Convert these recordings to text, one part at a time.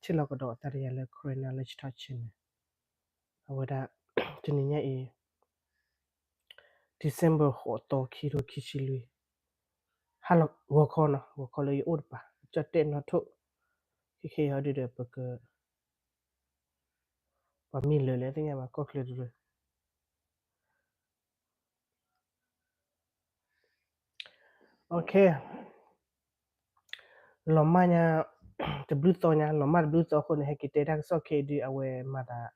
ထံၣ်လိာ်ကဒီးအသးဒီးယၤလၢ Karen Knowledge Talk Channel အဝဲဒၣ် တနံၤညါအံၤ December ဃိးသီ ခံထိခံဆံလွံၢ် ဟါလီၤဂီၤခီနီၤ ဂီၤခီလၢယအိၣ်တပၤ ကၠီၣ်တဲၣ်နီၣ်ထိၣ် ခဲခဲအံၤဟီဒုဒီး ပက ပှၤမံလၢာ်လၢသ့ၣ်ညါဘၣ် ကီၢ်ချၢတရၢ လီၤမၢ်ညါ တဘျုးသီညါလီၤမၢ်တဘျုးသီအဃိန့ၣ် ဟဲက့ၤတဲတၢ်ကစီၣ်ခဲအံၤဒု အဝဲမၤသး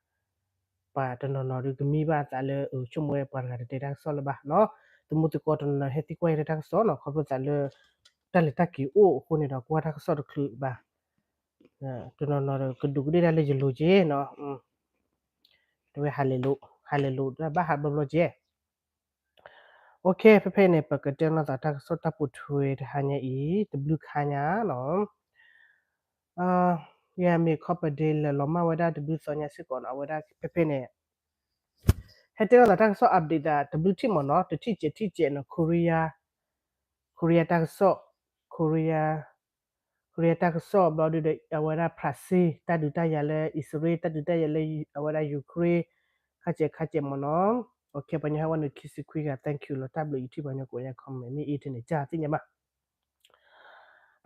ပှၤတနီၤနီၤဒုကမံဘၣ်အသးလၢ အၢ ဆိကမိၣ်ဝဲပှၤတဂၤတတဲတၢ်ကစီၣ်လၢၤဘၣ်နီၤ သမူသကိးတနီၤနီၤဟဲသံကွၢ်ယဲတၢ်ကစီၣ်နီၤ ခီဖျိသးလၢ တၢ်လဲၤတၢ်က့ၤအိၣ်အဃိန့ၣ်ဒီး ကွၢ်တၢ်ကစီၣ်တချုးဘၣ် တနီၤနီၤဒီးကဒူးကဒ့ၣ်တၢ်လၢယလိၤက့နီၤ တဲဝဲ ဟးလဲၤလိာ် ဘၣ်ဟးဘျီဘျီက့ OK ဖဲဖဲန့ၣ် ပကတဲလိာ်သးတၢ်ကစီၣ်တၢ်ပိာ်ထွဲတဟါညါအံၤ တဘျုးခါညါနီၤ ယမ့ၢ်ခီပဒ့လၢလီၤမၢ်ဝဲဒၣ်တဘျုးသီညါစ့ၢ်ကီးနီၤ အဝဲဒၣ်ဖဲဖဲန့ၣ် ဟဲတဲလိာ်သးတၢ်ကစီၣ် update သးတဘျုးထံၣ်မ့ၢ်နီၤ တထံၣ်စဲးထံၣ်စဲးနီၤ Korea Korea တၢ်ကစီၣ် Korea Korea တၢ်ကစီၣ်ဘျီဒုဒီး အဝဲဒၣ် Brazil တၢ်ဒုးတၢ်ယၤလၢအံၣ်စရ့လး တၢ်ဒုးတၢ်ယၤလၢအဝဲဒၣ် Ukraine ခါစဲးခါစဲးမ့ၢ်နီၤ OK ပှၤညီဟဲဝဲနုာ်ခံဆံခွံဂၤ thank you လီၤ တၢ်ဘျုးယထံၣ်ပှၤညီကိးညါ comment မ့ၢ်အ့ၣ်ထဲန့ၣ် ကၢ်သ့ၣ်ညါဘၣ်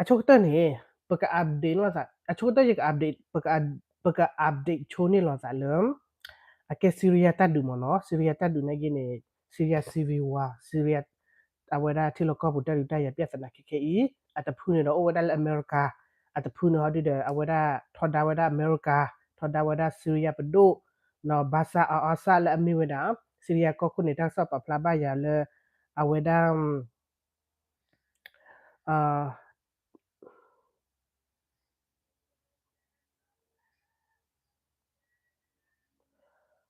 အဆိကတၢၢ်န့ၣ် ပက update လိာ်သး အဆိကတၢၢ်ယက update ပက ပက update ဆိန့ၢ်လိာ်သးလၢ အကဲ Syria တၢ်ဒုးမ့ၢ်နီၤ Syria တၢ်ဒုးနာ်က့န့ၣ် Syria civil war Syria အဝဲဒၣ်ထံလီၢ်ကီၢ်ပူၤတၢ်ဒုးတၢ်ယၤ ပြဿနာ ခဲခဲအံၤ အတဖုန့ၣ်ဒီးအိၣ်ဝဲဒၣ်လၢအမဲရကၤ အတဖုန့ၣ်ဟီဒုဒီး အဝဲဒၣ်ထီဒါဝဲဒၣ်အမဲရကၤ ထီဒါဝဲဒၣ် Syria ပဒိၣ် နီၤ Bashar al-Assad လၢအမ့ၢ်ဝဲဒၣ် Syria ကီၢ်ခိၣ်န့ၣ် တၢ်ကစီၣ်ပာ်ဖျါဘၣ်ယၤလၢ အဝဲဒၣ်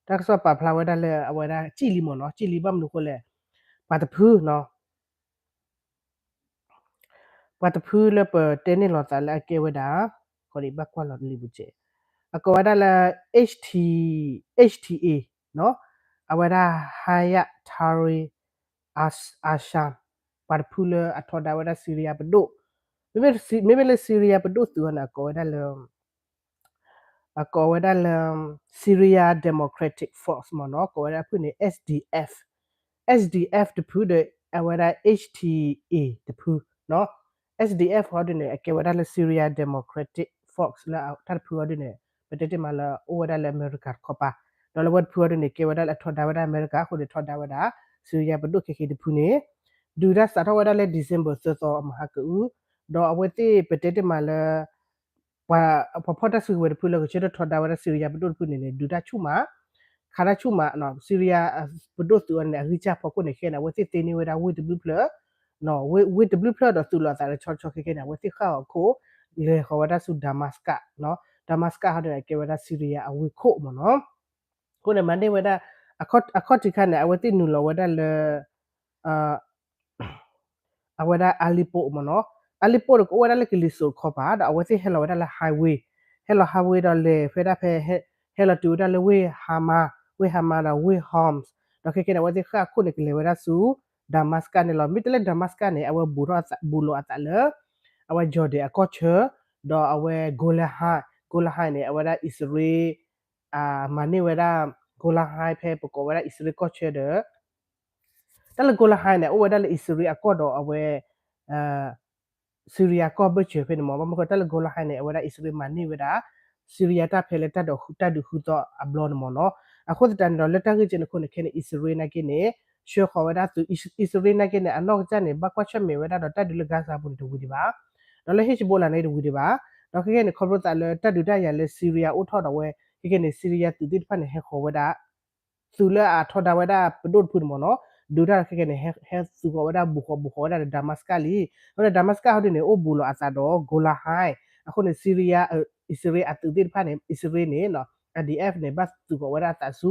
တၢ်ကစီၣ်ပာ်ဖျါဝဲဒၣ်လၢအဝဲဒၣ် ကၠံၣ်လံမ့ၢ်နီၤ ကၠံၣ်လံဘၣ်မနုၤအဃိလဲၣ် ပှၤတဖုနီၤ ပှၤတဖုလၢပတဲန့ၢ်လိာ်သးလၢအကဲဝဲဒၣ် ကီးဒံးဘၣ်ကွၢ်လီၤလံာ်ပူၤစဲး အကိးဝဲဒၣ်လၢ H T H T A နီၤ အဝဲဒၣ် Hayat Tahrir al-Sham ပှၤတဖုလၢအထီဒါဝဲဒၣ် Syria ပဒိၣ် မ့မ့ၢ်လၢ Syria ပဒိၣ်သုးအီၤန့ၣ် အကိးဝဲဒၣ်လၢ အကိးဝဲဒၣ်လၢ Syria Democratic Force မ့ၢ်နီၤ ကိးဝဲဒၣ်ဖုန့ၣ် S D F S D F တဖုဒီး အဝဲဒၣ် H T A တဖုနီၤ S D F ဟီဒုန့ၣ် အကဲဝဲဒၣ်လၢ Syria Democratic Force လၢတၢ်တဖုဟီဒုန့ၣ် ပတဲတ့ၢ်မးလၢအိၣ်ဝဲဒၣ်လၢအမဲရကၤတခီပၤ ဒီးလၢဝဲတဖုဟီဒုန့ၣ် ကဲဝဲဒၣ်လၢအထီဒါဝဲဒၣ်အမဲရကၤအဃိန့ၣ် ထီဒါဝဲဒၣ် Syria ပဒိၣ်ခဲခဲတဖုန့ၣ် ဒုးတၢ်စးထီၣ်ဝဲဒၣ်လၢ December သၢသီအမဟါကအု ဒီးအဝဲသ့ၣ်ပတဲတ့ၢ်မးလၢ ပှၤ ပှၤဖီၣ်တၢ်စုကဝဲၤတဖုလၢကဆၢထၢၣ်ထီဒါဝဲဒၣ် Syria ပဒိၣ်တဖုန့ၣ်န့ၣ် ဒုးတၢ်ဆူၣ်မး ခးတၢ်ဆူၣ်မး Syria ပဒိၣ်သုးအီၤန့ၣ် အဂံၢ်စၢ်ဖီခိၣ်န့ၣ် ခဲန့ၣ် အဝဲသ့ၣ်သ့န့ၢ်ဝဲဒၣ်ဝ့ၢ်တဘျုးဖျၢၣ် ဝ့ၢ်တဘျုးဖျၢၣ်ဒီးသုးလိာ်အသးလၢဆီဆီခဲခဲန့ၣ် အဝဲသ့ၣ်ဃၣ်အီၤခိၣ် လဲၤဃီၤဝဲဒၣ်ဆူ Damascus နီၤ Damascus ဟီဒုန့ၣ် အကဲဝဲဒၣ် Syria အဝ့ၢ်ခိၣ်မ့ၢ်နီၤ အဃိန့ၣ် မၤန့ၢ်ဝဲဒၣ် အခီၣ်ထံးခါန့ၣ် အဝဲသ့ၣ်နုာ်လီၤဝဲဒၣ်လၢ အဝဲဒၣ် Aleppo မ့ၢ်နီၤ Aleppo ဒီးကအိၣ်ဝဲဒၣ်လၢကလံၤစိးတခီပၤ ဒီးအဝဲသ့ၣ်ဟဲလီၤဝဲဒၣ်လၢ highway ဟဲလီၤ highway ဒီးလဲၤဖဲဒၣ်ဖဲ ဟဲလီၤတုၤဝဲဒၣ်လၢဝ့ၢ် Hama ဝ့ၢ် Hama ဒီးဝ့ၢ် Homs ဒီးခဲခဲန့ၣ် အဝဲသ့ၣ်ဃၣ်အခိၣ်န့ၣ် ကလဲၤဝဲဒၣ်ဆူ Damascus န့ၣ်လီၤ. မ့ၢ်တဲလၢ Damascus န့ၣ် အဝဲဘူးထီၣ် ဘူးလိာ်အသးလၢ အဝဲ Jordan အကီၢ်ဆၢ ဒီးအဝဲ Golan Heights Golan Heights န့ၣ် အဝဲဒၣ်အံၣ်စရ့လး မၤန့ၢ်ဝဲဒၣ် Golan Heights ဖဲပကိးဝဲဒၣ်အံၣ်စရ့လးကီၢ်ဆၢဒီး တၢ်လၢ Golan Heights န့ၣ် အိၣ်ဝဲဒၣ်လၢအံၣ်စရ့လးအကီၢ်ဒီးအဝဲ Syria ကီၢ်ဘၢၣ်စၢၤဖဲန့ၣ်မ့ၢ် ဘၣ်မနုၤဃိ တၢ်လၢ Golan Heights န့ၣ် အဝဲဒၣ်အံၣ်စရ့လးမၤန့ၢ်ဝဲဒၣ် Syria တၢ်ဖဲလၢတၢ်ဒုးဃုသီအဘျီန့ၣ်မ့ၢ်နီၤ. အဃိသတးန့ၣ်ဒီး လၢတၢ်ဂ့ၢ်ကဲန့ၣ်အဃိန့ၣ် ခဲန့ၣ် အံၣ်စရ့လးနာ်က့န့ၣ် ဆှၢဃီၤဝဲဒၣ်သုး အံၣ်စရ့လးနာ်က့န့ၣ် အနီၢ်ကစၢ်န့ၣ် ဘၣ်ကွၢ်ဆၢၣ်မဲာ်ဝဲဒၣ်ဒီးတၢ်ဒုးလၢ Gaza ပူၤန့ၣ်တဝံၤဒံးဘၣ် ဒီးလၢ Hezbollah န့ၣ်တဝံၤဒံးဘၣ်. ဒီးခဲခဲန့ၣ် ခီဖျိသးလၢတၢ်ဒုးတၢ်ယၤလၢ Syria အိၣ်ထီၣ်ဒီးဝဲ ခဲခဲန့ၣ် Syria သုးသ့ၣ်တဖၣ်န့ၣ် ဟဲဃီၤဝဲဒၣ် သုးလၢအထီဒါဝဲဒၣ်ပဒိၣ်တဖုန့ၣ်မ့ၢ်နီၤ ဒုးတၢ်ဒီးခဲခဲန့ၣ် ဟဲသုးဃီၤဝဲဒၣ် ဘူးဃီၤဘူးဃီၤဝဲဒၣ်ဒီး Damascus လံ. အဃိန့ၣ် Damascus ဟီဒုန့ၣ် အိၣ်ဘူးလိာ်အသးဒီး Golan Heights အဃိန့ၣ် Syria အံၣ်စရ့လးအသုးသ့ၣ်တဖၣ်န့ၣ် အံၣ်စရ့လးန့ၣ် IDF န့ၣ် ဘၣ်သုးဃီၤဝဲဒၣ်အသးဆူ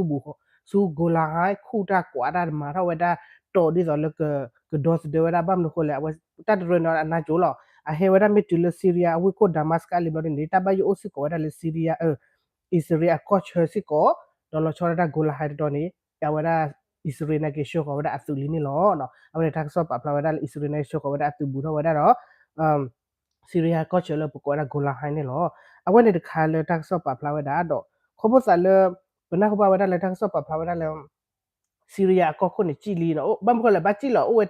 ဆူ Golan Heights ခူၣ်တၢ်ကွးတၢ်မၤထီၣ်ဝဲဒၣ် တီၢ်ဒ်သိးလၢ ကဒီသဒၢဝဲဒၣ် ဘၣ်မနုၤဃိလဲၣ် အဝဲတၢ်တရၢန့ၣ်အနါကိၤလီၤ. အဟဲဝဲဒၣ်မ့ၢ်တုၤလၢ Syria အဝ့ၢ်ခိၣ် Damascus လံဘျီဒုန့ၣ် တၢ်ဘၣ်ယိၣ်အိၣ်စ့ၢ်ကီးဝဲဒၣ်လၢ Syria အံၣ်စရ့လးအကီၢ်ဆၢစ့ၢ်ကီး ဒီးလီၤဆီဒၣ်တၢ် Golan Heights တတီၤန့ၣ် အဝဲဒၣ်အံၣ်စရ့လးနာ်က့ဆှၢဃီၤဝဲဒၣ်အသုးလံန့ၣ်လီၤ. အဝဲန့ၣ်တၢ်ကစီၣ်ပာ်ဖျါဝဲဒၣ်လၢအံၣ်စရ့လးနာ်က့ဆှၢဃီၤဝဲဒၣ်အသုးဘူးထီၣ်ဝဲဒၣ်ဒီး Syria ကီၢ်ဆၢလၢပကိးဝဲဒၣ် Golan Heights န့ၣ်လီၤ. အဝဲန့ၣ်တခါလၢတၢ်ကစီၣ်ပာ်ဖျါဝဲဒၣ်ဒီး ခီဖျိသးလၢ ပနၢ်ဟူဘၣ်ဝဲဒၣ်လၢတၢ်ကစီၣ်ပာ်ဖျါဝဲဒၣ်လၢ Syria အကီၢ်ခိၣ်န့ၣ် ကံၣ်လံနီၤ, ဘၣ်မနုၤဃိလဲၣ် ဘၣ်ကံၣ်လီၤ အိၣ်ဝဲ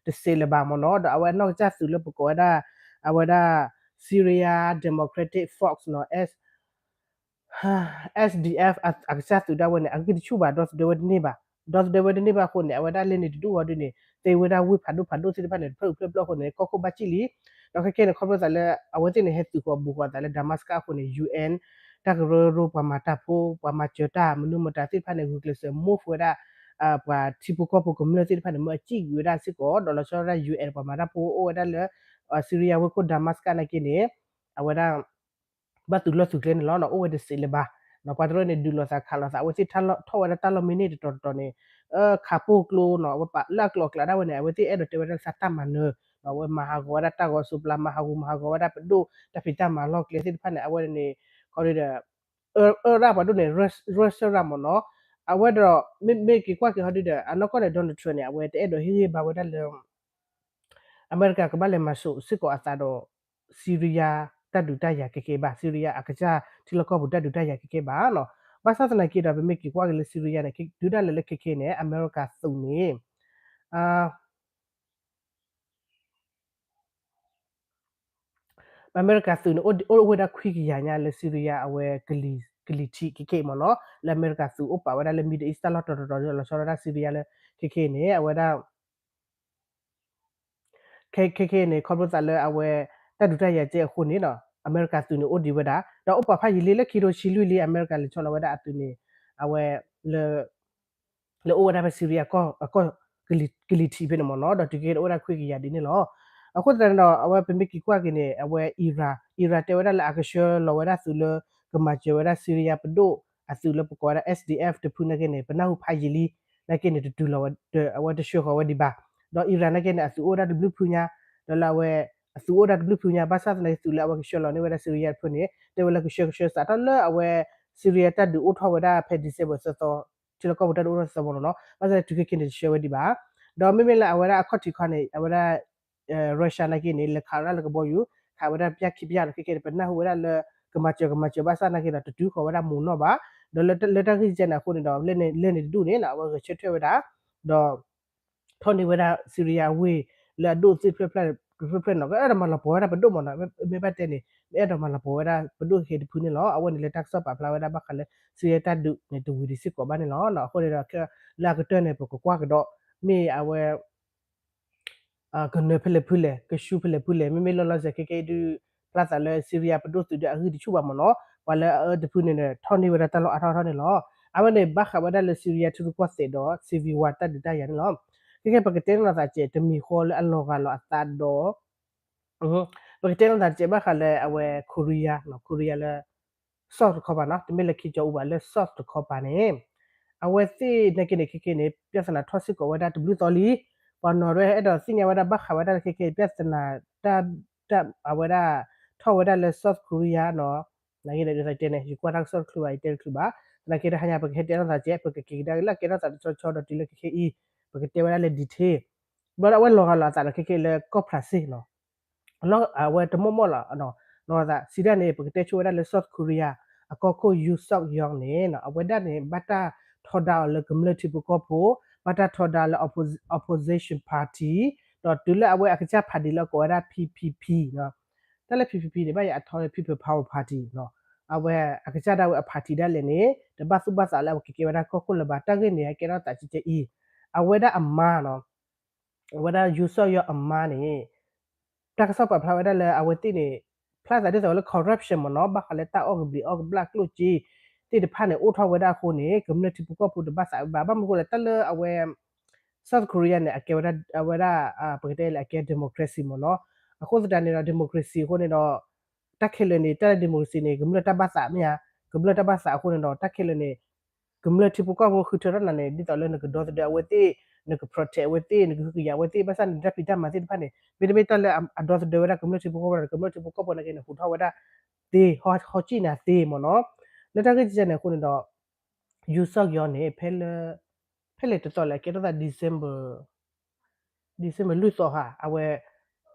တစဲးလၢၤဘၣ်မ့ၢ်နီၤ, ဒီးအဝဲနီၢ်ကစၢ်သုးလၢပကိးဝဲဒၣ် အဝဲဒၣ် Syria Democratic Force နီၤ SDF အကစၢ်သုးဒၣ်ဝဲန့ၣ် အဂံၢ်တဆူၣ်ဘၣ် ဒီသဒၢဝဲတန့ၢ်ဘၣ်, ဒီသဒၢဝဲတန့ၢ်ဘၣ်အဃိန့ၣ် အဝဲဒၣ်လၢန့ၣ်တဒူၣ်ဃီဒုန့ၣ် သ့ဝဲဒၣ်ဝ့ၢ်ဖးဒိၣ်ဖးဒိၣ်သ့ၣ်တဖၣ်န့ၣ် တဖျၢၣ်ဖျၢၣ်ဖျၢၣ်အဃိန့ၣ် ကီၢ်ခိၣ်ဘၣ်ကံၣ်လံ, ဒီးခဲခဲန့ၣ် ခီဖျိသးလၢ အဝဲသ့ၣ်န့ၣ် ဟဲသုးဃီၤဘူးဃီၤသးလၢ Damascus အဃိန့ၣ် UN တၢ်ကရၢကရိ ပှၤမၤတၢ်ဖိ ပှၤမၤစၢၤတၢ် မနုၤမတၤသ့ၣ်တဖၣ်န့ၣ် ဂုာ်ကျဲးစၢး move ဝဲဒၣ် ပှၤထံဖိကီၢ်ဖိကမျၢၢ်သ့ၣ်တဖၣ်န့ၣ် မၢအစံၣ်ကွံာ်ဝဲဒၣ်စ့ၢ်ကီး ဒီးလီၤဆီဒၣ် UN ပှၤမၤတၢ်ဖိအိၣ်ဝဲဒၣ်လၢ Syria ဝ့ၢ်ခိၣ် Damascus နာ်က့န့ၣ် အဝဲဒၣ် ဘၣ်သုးလီၢ်သုးကျဲန့ၣ်လီၤ, အိၣ်ဝဲတစဲးလၢၤဘၣ်, ပှၤတရၢန့ၣ် ဒုးလိာ်သးခးလိာ်သး အဝဲသ့ၣ်ထီၣ်ဝဲဒၣ်တၢ်လီၢ်မံးနံးတတီၤတတီၤန့ၣ် ခးပိၢ်ကျိနီၤ, အဝဲပာ်လၢအကျိၤအကျဲဒၣ်ဝဲန့ၣ် အဝဲသ့ၣ်အဲၣ်ဒိးတဲဝဲဒၣ်သးတၢ်မၤနၢၤ, အဝဲမၤဟးဂီၤဝဲဒၣ်တၢ်ဂီၤစိးပျၤ မၤဟးဂူာ်မၤဟးဂီၤဝဲဒၣ်ပဒိၣ် တၢ်ဖံးတၢ်မၤလီၢ်ကျဲသ့ၣ်တဖၣ်န့ၣ် အဝဲန့ၣ် ခီဒုဒီး အၢရၣ်ပှၤဒိၣ်န့ၣ် ရၢၢ်စရၣ်မ့ၢ်နီၤ, အဝဲဒီး မ့မ့ၢ်က့ၤကွၢ်က့ၤဟီဒုဒီး အနီၢ်ကီၢ်န့ၣ် Donald Trump န့ၣ် အဝဲတအဲၣ်ဒိးဟ့ၣ်ဂံၢ်ဘါဝဲဒၣ်လၢ အမဲရကၤကဘၣ်လဲၤမၤစိာ်စ့ၢ်ကီးအသးဒီး Syria တၢ်ဒုးတၢ်ယၤကဲကဲဘၣ်, Syria အကစၢ်ထံလီၢ်ကီၢ်ပူၤတၢ်ဒုးတၢ်ယၤကဲကဲဘၣ်နီၤ, ဘၣ်ဆၣ်သနာ်က့ဒီး ပမ့ၢ်က့ၤကွၢ်က့ၤလၢ Syria န့ၣ် ဒုးဒၣ်လဲာ်လၢခဲခဲန့ၣ် အမဲရကၤသုးန့ၣ် အမဲရကၤသုးန့ၣ် အိၣ်ဝဲဒၣ်ခွံကယၤညါလၢ Syria အဝဲ ကလံၤထံးခဲခဲမ့ၢ်နီၤ, လၢအမဲရကၤသုးအိၣ်ပာ်ဝဲဒၣ်လၢ Middle East တၢ်လီၢ်တတီၤတတီၤ လီၤဆီဒၣ်တၢ် Syria လၢခဲခဲန့ၣ် အဝဲဒၣ် ခဲခဲန့ၣ် ခီဖျိသးလၢအဝဲ တၢ်ဒုးတၢ်ယၤကဲအဃိန့ၣ်နီၤ အမဲရကၤသုးန့ၣ်အိၣ်ဒံးဝဲဒၣ် ဒီးအိၣ်ပာ်ဖးယံာ်လံလၢခံထိဆံလွံၢ်လံ အမဲရကၤလဲၤဆီလီၤဝဲဒၣ်အသုးန့ၣ် အဝဲ လၢ လၢအိၣ်ဝဲဒၣ်ဖဲ Syria အကီၢ် ကလံၤထံးဖဲန့ၣ်မ့ၢ်နီၤ, ဒီးတုၤခဲန့ၣ်အိၣ်ဝဲဒၣ်ခွံကယၤဒ်န့ၣ်လီၤ. အဃိသတးန့ၣ်ဒီး အဝဲပမ့ၢ်က့ၤကွၢ်က့ၤန့ၣ် အဝဲ Iran, Iran တဲဝဲဒၣ်လၢအကဆှၢလီၤဝဲဒၣ်သုးလၢ ကမၤစၢၤဝဲဒၣ် Syria ပဒိၣ်အသုးလၢပကိးဝဲဒၣ် SDF တဖုနာ်က့န့ၣ် ပနၢ်ဟူဖးယံာ်လံ, နာ်က့န့ၣ် တတုၤလီၤဝဲ အဝဲတဆှၢဃီၤဝဲဒံးဘၣ်. ဒီး Iran နာ်က့န့ၣ် အသုးအိၣ်ဝဲဒၣ်တဘျုးဖုညါ, ဒီးလၢအဝဲ အသုးအိၣ်ဝဲဒၣ်တဘျုးဖုညါ ဘၣ်ဆၣ်သနာ်က့သုးလၢအဝဲကဆှၢလီၤန့ၢ်ဝဲဒၣ် Syria တဖုန့ၣ် တဲဝဲလၢကဆှၢကဆှၢစးထီၣ်လၢအဝဲ Syria တၢ်ဒုးအိၣ်ထီၣ်ဝဲဒၣ်ဖဲ December သၢသီ ထံလီၢ်ကီၢ်ပူၤတၢ်ဒုးအိၣ်ထီၣ်သၢသီမ့ၢ်နီၤ, ဘၣ်ဆၣ်သနာ်က့တုၤခဲခဲန့ၣ် တဆှၢဝဲဒံးဘၣ်. ဒီးမ့မ့ၢ်လၢအဝဲဒၣ်အခီၣ်ထံးခီန့ၣ် အဝဲဒၣ် Russia နာ်က့န့ၣ် လဲၤခးဝဲဒၣ်လၢကဘီယူၤ ခးဝဲဒၣ်ပျၢ်ခံပျၢ်နီၤ, ခဲခဲန့ၣ် ပနၢ်ဟူဝဲဒၣ်လၢ ကမၤစၢၤကမၤစၢၤဘၣ်ဆၣ်နာ်က့ဒီး တတုၤဃီၤဝဲဒၣ်မုၢ်နီၢ်ဘၣ်. ဒီးလၢတၢ်ဂ့ၢ်ကဲန့ၣ်အဃိန့ၣ်ဒီး လၢန့ၣ်တဒူၣ်န့ၣ် အဝဲဂဲၤဆၢထၢၣ်ဝဲဒၣ် ဒီး ထီၣ်န့ၢ်ဝဲဒၣ် Syria ဝ့ၢ် လၢအဒိၣ်သ့ၣ်တဖျၢၣ်ဖျၢၣ်နီၤ, ကအဲၣ်ဒိးမၤလီၤပှီၢ်ဝဲဒၣ်ပဒိၣ်မ့ၢ်နီၤ, မ့ၢ်ဘၣ်တဲန့ၣ် မ့ၢ်အဲၣ်ဒိးမၤလီၤပှီၢ်ဝဲဒၣ်ပဒိၣ်ခဲတဖုန့ၣ်လီၤ. အဝဲန့ၣ်လၢတၢ်ကစီၣ်ပာ်ဖျါဝဲဒၣ်ဘၣ်ဃးလၢ Syria တၢ်ဒုးန့ၣ် တဝံၤဒံးစ့ၢ်ကီးဘၣ်န့ၣ်လီၤ. အဃိန့ၣ်ဒီး လၢအကတၢၢ်န့ၣ် ပကကွၢ်ကဒီး မ့ၢ်အဝဲ ကနၢၤဖဲလဲၣ်ဖုလဲၣ် ကဆူဖဲလဲၣ်ဖုလဲၣ် မ့မ့ၢ်လီၤလီၤဆဲးခဲကဲဒုး ဖျါသးလၢ Syria ပဒိၣ်သုးဒီးအဂံၢ်တဆူၣ်ဘၣ်မ့ၢ်နီၤ, ပှၤလၢအအၢတဖုန့ၣ်ဒီး ထီၣ်န့ၢ်ဝဲဒၣ်တၢ်လီၢ်အါထီၣ်ထီၣ်န့ၣ်လီၤ. အဝဲန့ၣ်ဘၣ်ဃးဝဲဒၣ်လၢ Syria ထံရူၢ်ကီၢ်သဲးဒီး civil war တၢ်ဒုးတၢ်ယၤန့ၣ်လီၤ. ခဲကဲပကတဲနီၢ်သးကဲး တမံၤဃီလၢအလီၤဂာ်လီၤအသးဒီး ပကတဲနီၢ်သးကဲးဘၣ်ဃးလၢအဝဲ Korea နီၤ, Korea လၢ South တခီပၤနီၤ, တမ့ၢ်လၢခံကၠီအူဘၣ် လၢ South တခီပၤန့ၣ် အဝဲသ့ၣ်နာ်က့န့ၣ် ခဲကဲန့ၣ် ပြဿနာထီၣ်စ့ၢ်ကီးဝဲဒၣ်တဘျုးသီလံ. ပှၤနီၤရဲအဲၣ်ဒိးသ့ၣ်ညါဝဲဒၣ်ဘၣ်ဃးဝဲဒၣ်လၢခဲကဲ ပြဿနာ တၢ် တၢ် အဝဲဒၣ် ထီၣ်ဝဲဒၣ်လၢ South Korea နီၤ, နာ်က့ဒီးဒ်သိးတဲန့ၣ် ယကွၢ်တၢ်ကစီၣ်တချုးဘၣ် ယတဲတချုးဘၣ်, သနာ်က့တဟါညါ ပကဟဲတဲနီၢ်သးကဲး ပကက့ၤကဒါက့ၤလၢအကဲထီၣ်သးတဆီဆီဒီးတုၤလၢခဲကဲအံၤ ပကတဲဝဲဒၣ်လၢ detail ဘျီဒီးအဝဲလီၤဂာ်လီၤအသးဒီးခဲကဲလၢကီၢ်ဖရၣ်စ့ၣ်နီၤ, အဝဲတမီၢ်မီၢ်လီၤ, လီၤဂာ်သးစံးဒၣ်န့ၣ် ပကတဲဆိဝဲဒၣ်လၢ South Korea အကီၢ်ခိၣ် Yoon Suk Yeol န့ၣ် အဝဲဒၣ်န့ၣ် ဘၣ်တၢ်ထီဒါအီၤလၢကမျၢၢ်ထံဖိကီၢ်ဖိ, ဘၣ်တၢ်ထီဒါလၢ opposition party, ဒီးတုၤလၢအဝဲအကစၢ် party လၢအကိးဝဲဒၣ် P P P နီၤ, တၢ်လၢ P P P န့ၣ် ဘၣ်ယၤအထီလၢ People Power Party နီၤ, အဝဲအကစၢ်ဒၣ်ဝဲအ party ဒၣ်လဲာ်န့ၣ် တဘၣ်သူၣ်ဘၣ်သးလၢအဝဲကကဲဝဲဒၣ်ကီၢ်ခိၣ်လၢၤဘၣ်, တၢ်ဂ့ၢ်န့ၣ် ဟဲကဲထီၣ်သးကဲကဲအံၤ, အဝဲဒၣ်အမါနီၤ အဝဲဒၣ် Yoon Suk Yeol အမါန့ၣ် တၢ်ကစီၣ်ပာ်ဖျါဝဲဒၣ်လၢအဝဲသ့ၣ်န့ၣ် ဖျါသးဒ်သိးလၢ corruption မ့ၢ်နီၤ, ဘၣ်ဃးလၢတၢ်အီၣ်ကဘျံးအီၣ်ကဘျၣ်ကျိၣ်စ့သ့ၣ်တဖၣ်န့ၣ် အိၣ်ထီၣ်ဝဲဒၣ်အဃိန့ၣ် ကမျၢၢ်ထံဖိကီၢ်ဖိတဘၣ်သးဝဲဘၣ်, ဘၣ်မနုၤဃိလဲၣ် တၢ်လၢအဝဲ South Korea န့ၣ် အကဲဝဲဒၣ် အဝဲဒၣ် ပကတဲလၢအကဲ democracy မ့ၢ်နီၤ, အဃိသတးန့ၣ်ဒီး democracy အဃိန့ၣ်ဒီး တၢ်ခဲလၢာ်န့ၣ် တၢ်လၢ democracy န့ၣ် ကမျၢၢ်တၢ်ဘၣ်သးမ့ၢ်ဧါ, ကမျၢၢ်တၢ်ဘၣ်သးအဃိန့ၣ်ဒီး တၢ်ခဲလၢာ်န့ၣ် ကမျၢၢ်ထံဖိကီၢ်ဖိဃုထၢထီၣ်နၤန့ၣ် ဒ်သိးလၢနကဒီသဒၢအဝဲသ့ၣ်, နက protect အဝဲသ့ၣ်, နကဟုကယာ်အဝဲသ့ၣ်, ဘၣ်ဆၣ်န့ၣ် နတၢ်ဖံးတၢ်မၤသ့ၣ်တဖၣ်န့ၣ် မ့တမ့ၢ်တၢ်လၢအဒီသဒၢဝဲဒၣ်ကမျၢၢ်ထံဖိကီၢ်ဖိဒီး ကမျၢၢ်ထံဖိကီၢ်ဖိနာ်က့န့ၣ် ဟူးထီၣ်ဝဲဒၣ်သ့, ဟီကံၣ်နၤသ့မ့ၢ်နီၤ, လၢတၢ်ဂ့ၢ်ကဲန့ၣ်အဃိန့ၣ်ဒီး Yoon Suk Yeol န့ၣ် ဖဲလၢ ဖဲလဲၣ်တသီလဲၣ် ကဲထီၣ်သး December December လွံၢ်သီဟါ အဝဲ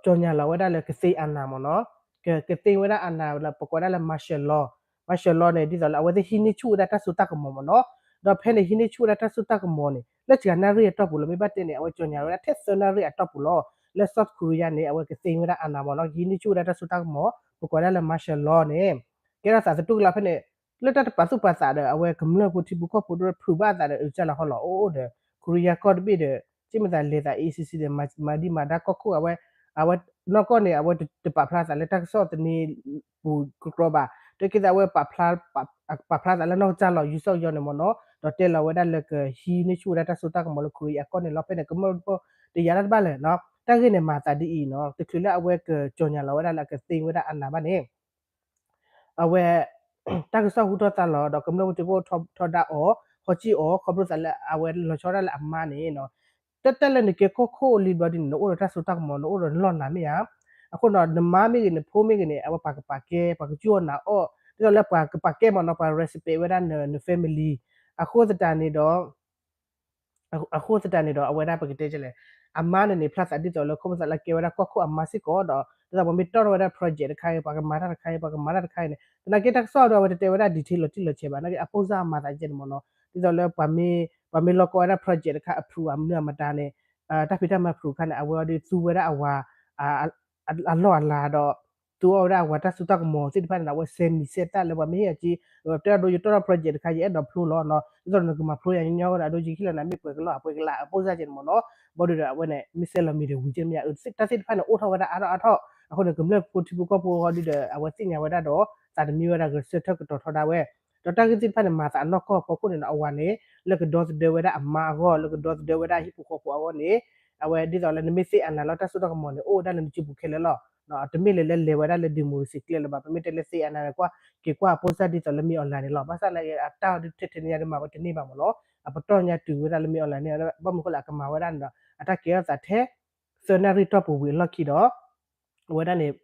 ကြေညာလီၤဝဲဒၣ်လၢကသ့အနၤမ့ၢ်နီၤ, ကသ့ဝဲဒၣ်အနၢ်လၢပကိးဝဲဒၣ်လၢ martial law, martial law န့ၣ် ဒ်သိးလၢအဝဲသ့ၣ်ဟံးန့ၢ်ဆူၣ်ဝဲဒၣ်တၢ်စိတၢ်ကမီၤမ့ၢ်နီၤ, ဒီးဖဲန့ၣ်ဟံးန့ၢ်ဆူၣ်ဝဲဒၣ်တၢ်စိတၢ်ကမီၤန့ၣ် လၢစှၤနၣ်ရံၣ်အတီၢ်ပူၤလီၤ. မ့ၢ်ဘၣ်တဲန့ၣ် အဝဲကၠီၤညါဝဲဒၣ်ထဲသၢနၣ်ရံၣ်အတီၢ်ပူၤလီၤ. လၢ South Korea န့ၣ် အဝဲကသ့ဝဲဒၣ်အနၢ်မ့ၢ်နီၤ, ကဟံးန့ၢ်ဆူၣ်ဝဲဒၣ်တၢ်စိတၢ်ကမီၤ ပကိးဝဲဒၣ်လၢ martial law န့ၣ် ကဲထီၣ်သးသတူၢ်ကလာ်ဖဲန့ၣ် လၢတၢ်တပာ်သူၣ်ပာ်သးဒီး အဝဲကမျၢၢ်ဖိထံဖိကီၢ်ဖိဒိၣ်ဖုးဘၣ်အသးဒီး အုၣ်ကၢ်လီၤဟီလီၤအိၣ်အိၣ်ဒီး Korea ကီၢ်တဘ့ၣ်ဒီး ကမ့ၢ်သးလဲၤသး A C C ဒီး မၤဒံမၤဒါကီၢ်ခိၣ် အဝဲ အဝဲနီၢ်ကီၢ်န့ၣ် အဝဲတပာ်ဖျါသးလၢတၢ်ကစီၣ်သန့ပူၤကကြီဘၣ်. တက့ၢ်သးအဝဲ ပာ်ဖျါသးလၢနီၢ်ကစၢ်လီၤ ယူးစီၣ်ယီၤန့ၣ်မ့ၢ်နီၤ, ဒီးတဲလီၤဝဲဒၣ်လၢကဟံးန့ၢ်ဆူၣ်ဝဲဒၣ်တၢ်စိတၢ်ကမီၤလၢ Korea ကီၢ်န့ၣ်လီၤ. ဖဲန့ၣ်ကမျၢၢ်ဖိတယာ်တၢ်တဘၣ်လဲၣ်နီၤ. တၢ်ဂ့ၢ်န့ၣ်မၤသးဒ်အံၤနီၤ, တချုးလၢအဝဲကၠီၤညါလီၤဝဲဒၣ်လၢအကသ့ဝဲဒၣ်အနၢ်ဘၣ်န့ၣ် အဝဲ တၢ်ကစီၣ်ဟူထီၣ်သါလီၤ ဒီးကမျၢၢ်ဖိထံဖိကီၢ်ဖိထီဒါအီၤ ဟီကံၣ်အီၤ ခီဖျိသးလၢအဝဲလီၤဆီဒၣ်လၢအမါန့ၣ်နီၤ, တၢ်တၢ်လၢနကဲကီၢ်ခိၣ်လံဘျီဒ်န့ၣ် နအိၣ်ဒီးတၢ်စိတၢ်ကမီၤ နအိၣ်ဒီးနလီၢ်နၤမ့ၢ်ဧါ. အဃိနီၤ နမါမ့ၢ်ဂ့ၤ နဖိမ့ၢ်ဂ့ၤန့ၣ် အဝဲပှၤကပာ်ကဲ ပှၤကစူၢ်အီၣ်နာ်အီၣ် ဒ်သိးလၢပှၤကပာ်ကဲမ့ၢ်နီၤ ပှၤ respect ဝဲဒၣ်န န family. အဃိသတးန့ၣ်ဒီး အဃိသတးန့ၣ်ဒီး အဝဲဒၣ်ပကတဲလဲၣ် အမါန့ၣ်န့ၣ် ဖျါသးဒ်သိးလၢ ခီဖျိသးလၢကဲဝဲဒၣ်ကီၢ်ခိၣ်အမါစ့ၢ်ကီးဒီး ဒ်သိးပှၤမ့ၢ်တီၢ်ထီၣ်ဝဲဒၣ် project တခါအံၤ ပှၤကမၤတၢ်တခါအံၤ ပှၤကမၤတၢ်တခါအံၤန့ၣ် သနာ်က့တၢ်ကစီၣ်ဒီးအဝဲတတဲဝဲဒၣ် detail လီၤတံၢ်လီၤဆဲးဘၣ် သနာ်က့အပိၢ်စၢ်အမၤသးကဲန့ၣ်မ့ၢ်နီၤ ဒ်သိးလၢ ပှၤမ့ၢ်လီၤကီဝဲဒၣ် project တခါ approve အမနုၤအမတၤန့ၣ် တၢ်ဖံးတၢ်မၤ approve တခါန့ၣ် အဝဲအီၤဒ်သူဝဲဒၣ်အဝၤ အလီၢ်အလၤဒီး သူအီၣ်ဝဲဒၣ်အဝၤတၢ်စိတၢ်ကမီၤသ့ၣ်တဖၣ်န့ၣ် အဝဲစဲးမံၤစဲးသၣ်လၢပှၤမ့ၢ်ဟ့ၣ်အီၤက့ တဲအဒိ ယတီၢ်ထီၣ် project တခါ ယအဲၣ်ဒိးဖျိလီၤနီၤ ဒ်သိးနကမၤဖျိယၤညီညီဝဲဒီး အဒိ ယဟ့ၣ်လီၤနၤမ့ၢ်ပှဲၤကလီၢ်အပှဲၤကလးအပိၢ်စၢ်ကဲန့ၣ်မ့ၢ်နီၤ ဘၣ်ဒီးအဝဲန့ၣ် မ့ၢ်စဲးလီၤမံၤဒီးဝံၤကဲမ့ၢ်ဧါ တၢ်သ့ၣ်တဖၣ်န့ၣ် အိၣ်ထီၣ်ဝဲဒၣ်အါထီၣ်အါထီၣ် အဃိန့ၣ် ကမျၢၢ်ဖိထံဖိကီၢ်ဖိဃီဒ်ဒီး အဝဲသ့ၣ်ညါဝဲဒၣ်ဒီး သးတမံဝဲဒၣ်ဂဲၤဆၢထၢၣ်ကတီၤထီဒါဝဲ ဒီးတၢ်ဂ့ၢ်သ့ၣ်တဖၣ်န့ၣ် မၤသးအနီၢ်ကီၢ်အဖီခိၣ်န့ၣ်ဒီး အဝၤန့ၣ် လၢကဒီသဒၢဝဲဒၣ်အမါအဂီၢ် လၢကဒီသဒၢဝဲဒၣ်ဟံၣ်ဖိဃီဖိအဂီၢ်န့ၣ် အဝဲဒ်သိးလၢနမ့ၢ်သ့ၣ်အနၢ်လီၤတၢ်စိတၢ်ကမီၤန့ၣ် အိၣ်ဝဲဒၣ်လၢနစုပူၤခဲလၢာ်လီၤ. တမ့ၢ်လၢလဲၤဝဲဒၣ်လၢ democracy ကျဲလၢၤဘၣ် ပမ့ၢ်တဲလၢသ့ၣ်အနၢ်န့ၣ် ကွၢ်က့ၤကွၢ်အပိၢ်စၢ်ဒ်သိးလၢမ့ၢ် online န့ၣ်လီၤ. ဘၣ်ဆၣ်သနာ်က့ အတၢ်အီၤဒ်ထဲထဲန့ၣ်ညါဒ်မၤဝဲတန့ၢ်ဘၣ်မ့ၢ်နီၤ အပတီၢ်ညါတုၤဝဲဒၣ်လၢမ့ၢ် online န့ၣ် ဘၣ်မနုၤအဃိလဲၣ်အကမၤဝဲဒၣ်န့ၣ်ဒီး အတၢ်ကဲထီၣ်သးထဲ သၢနၣ်ရံၣ်တီၢ်ပူၤဝံၤအလီၢ်ခံဒီး အဝဲဒၣ်န့ၣ်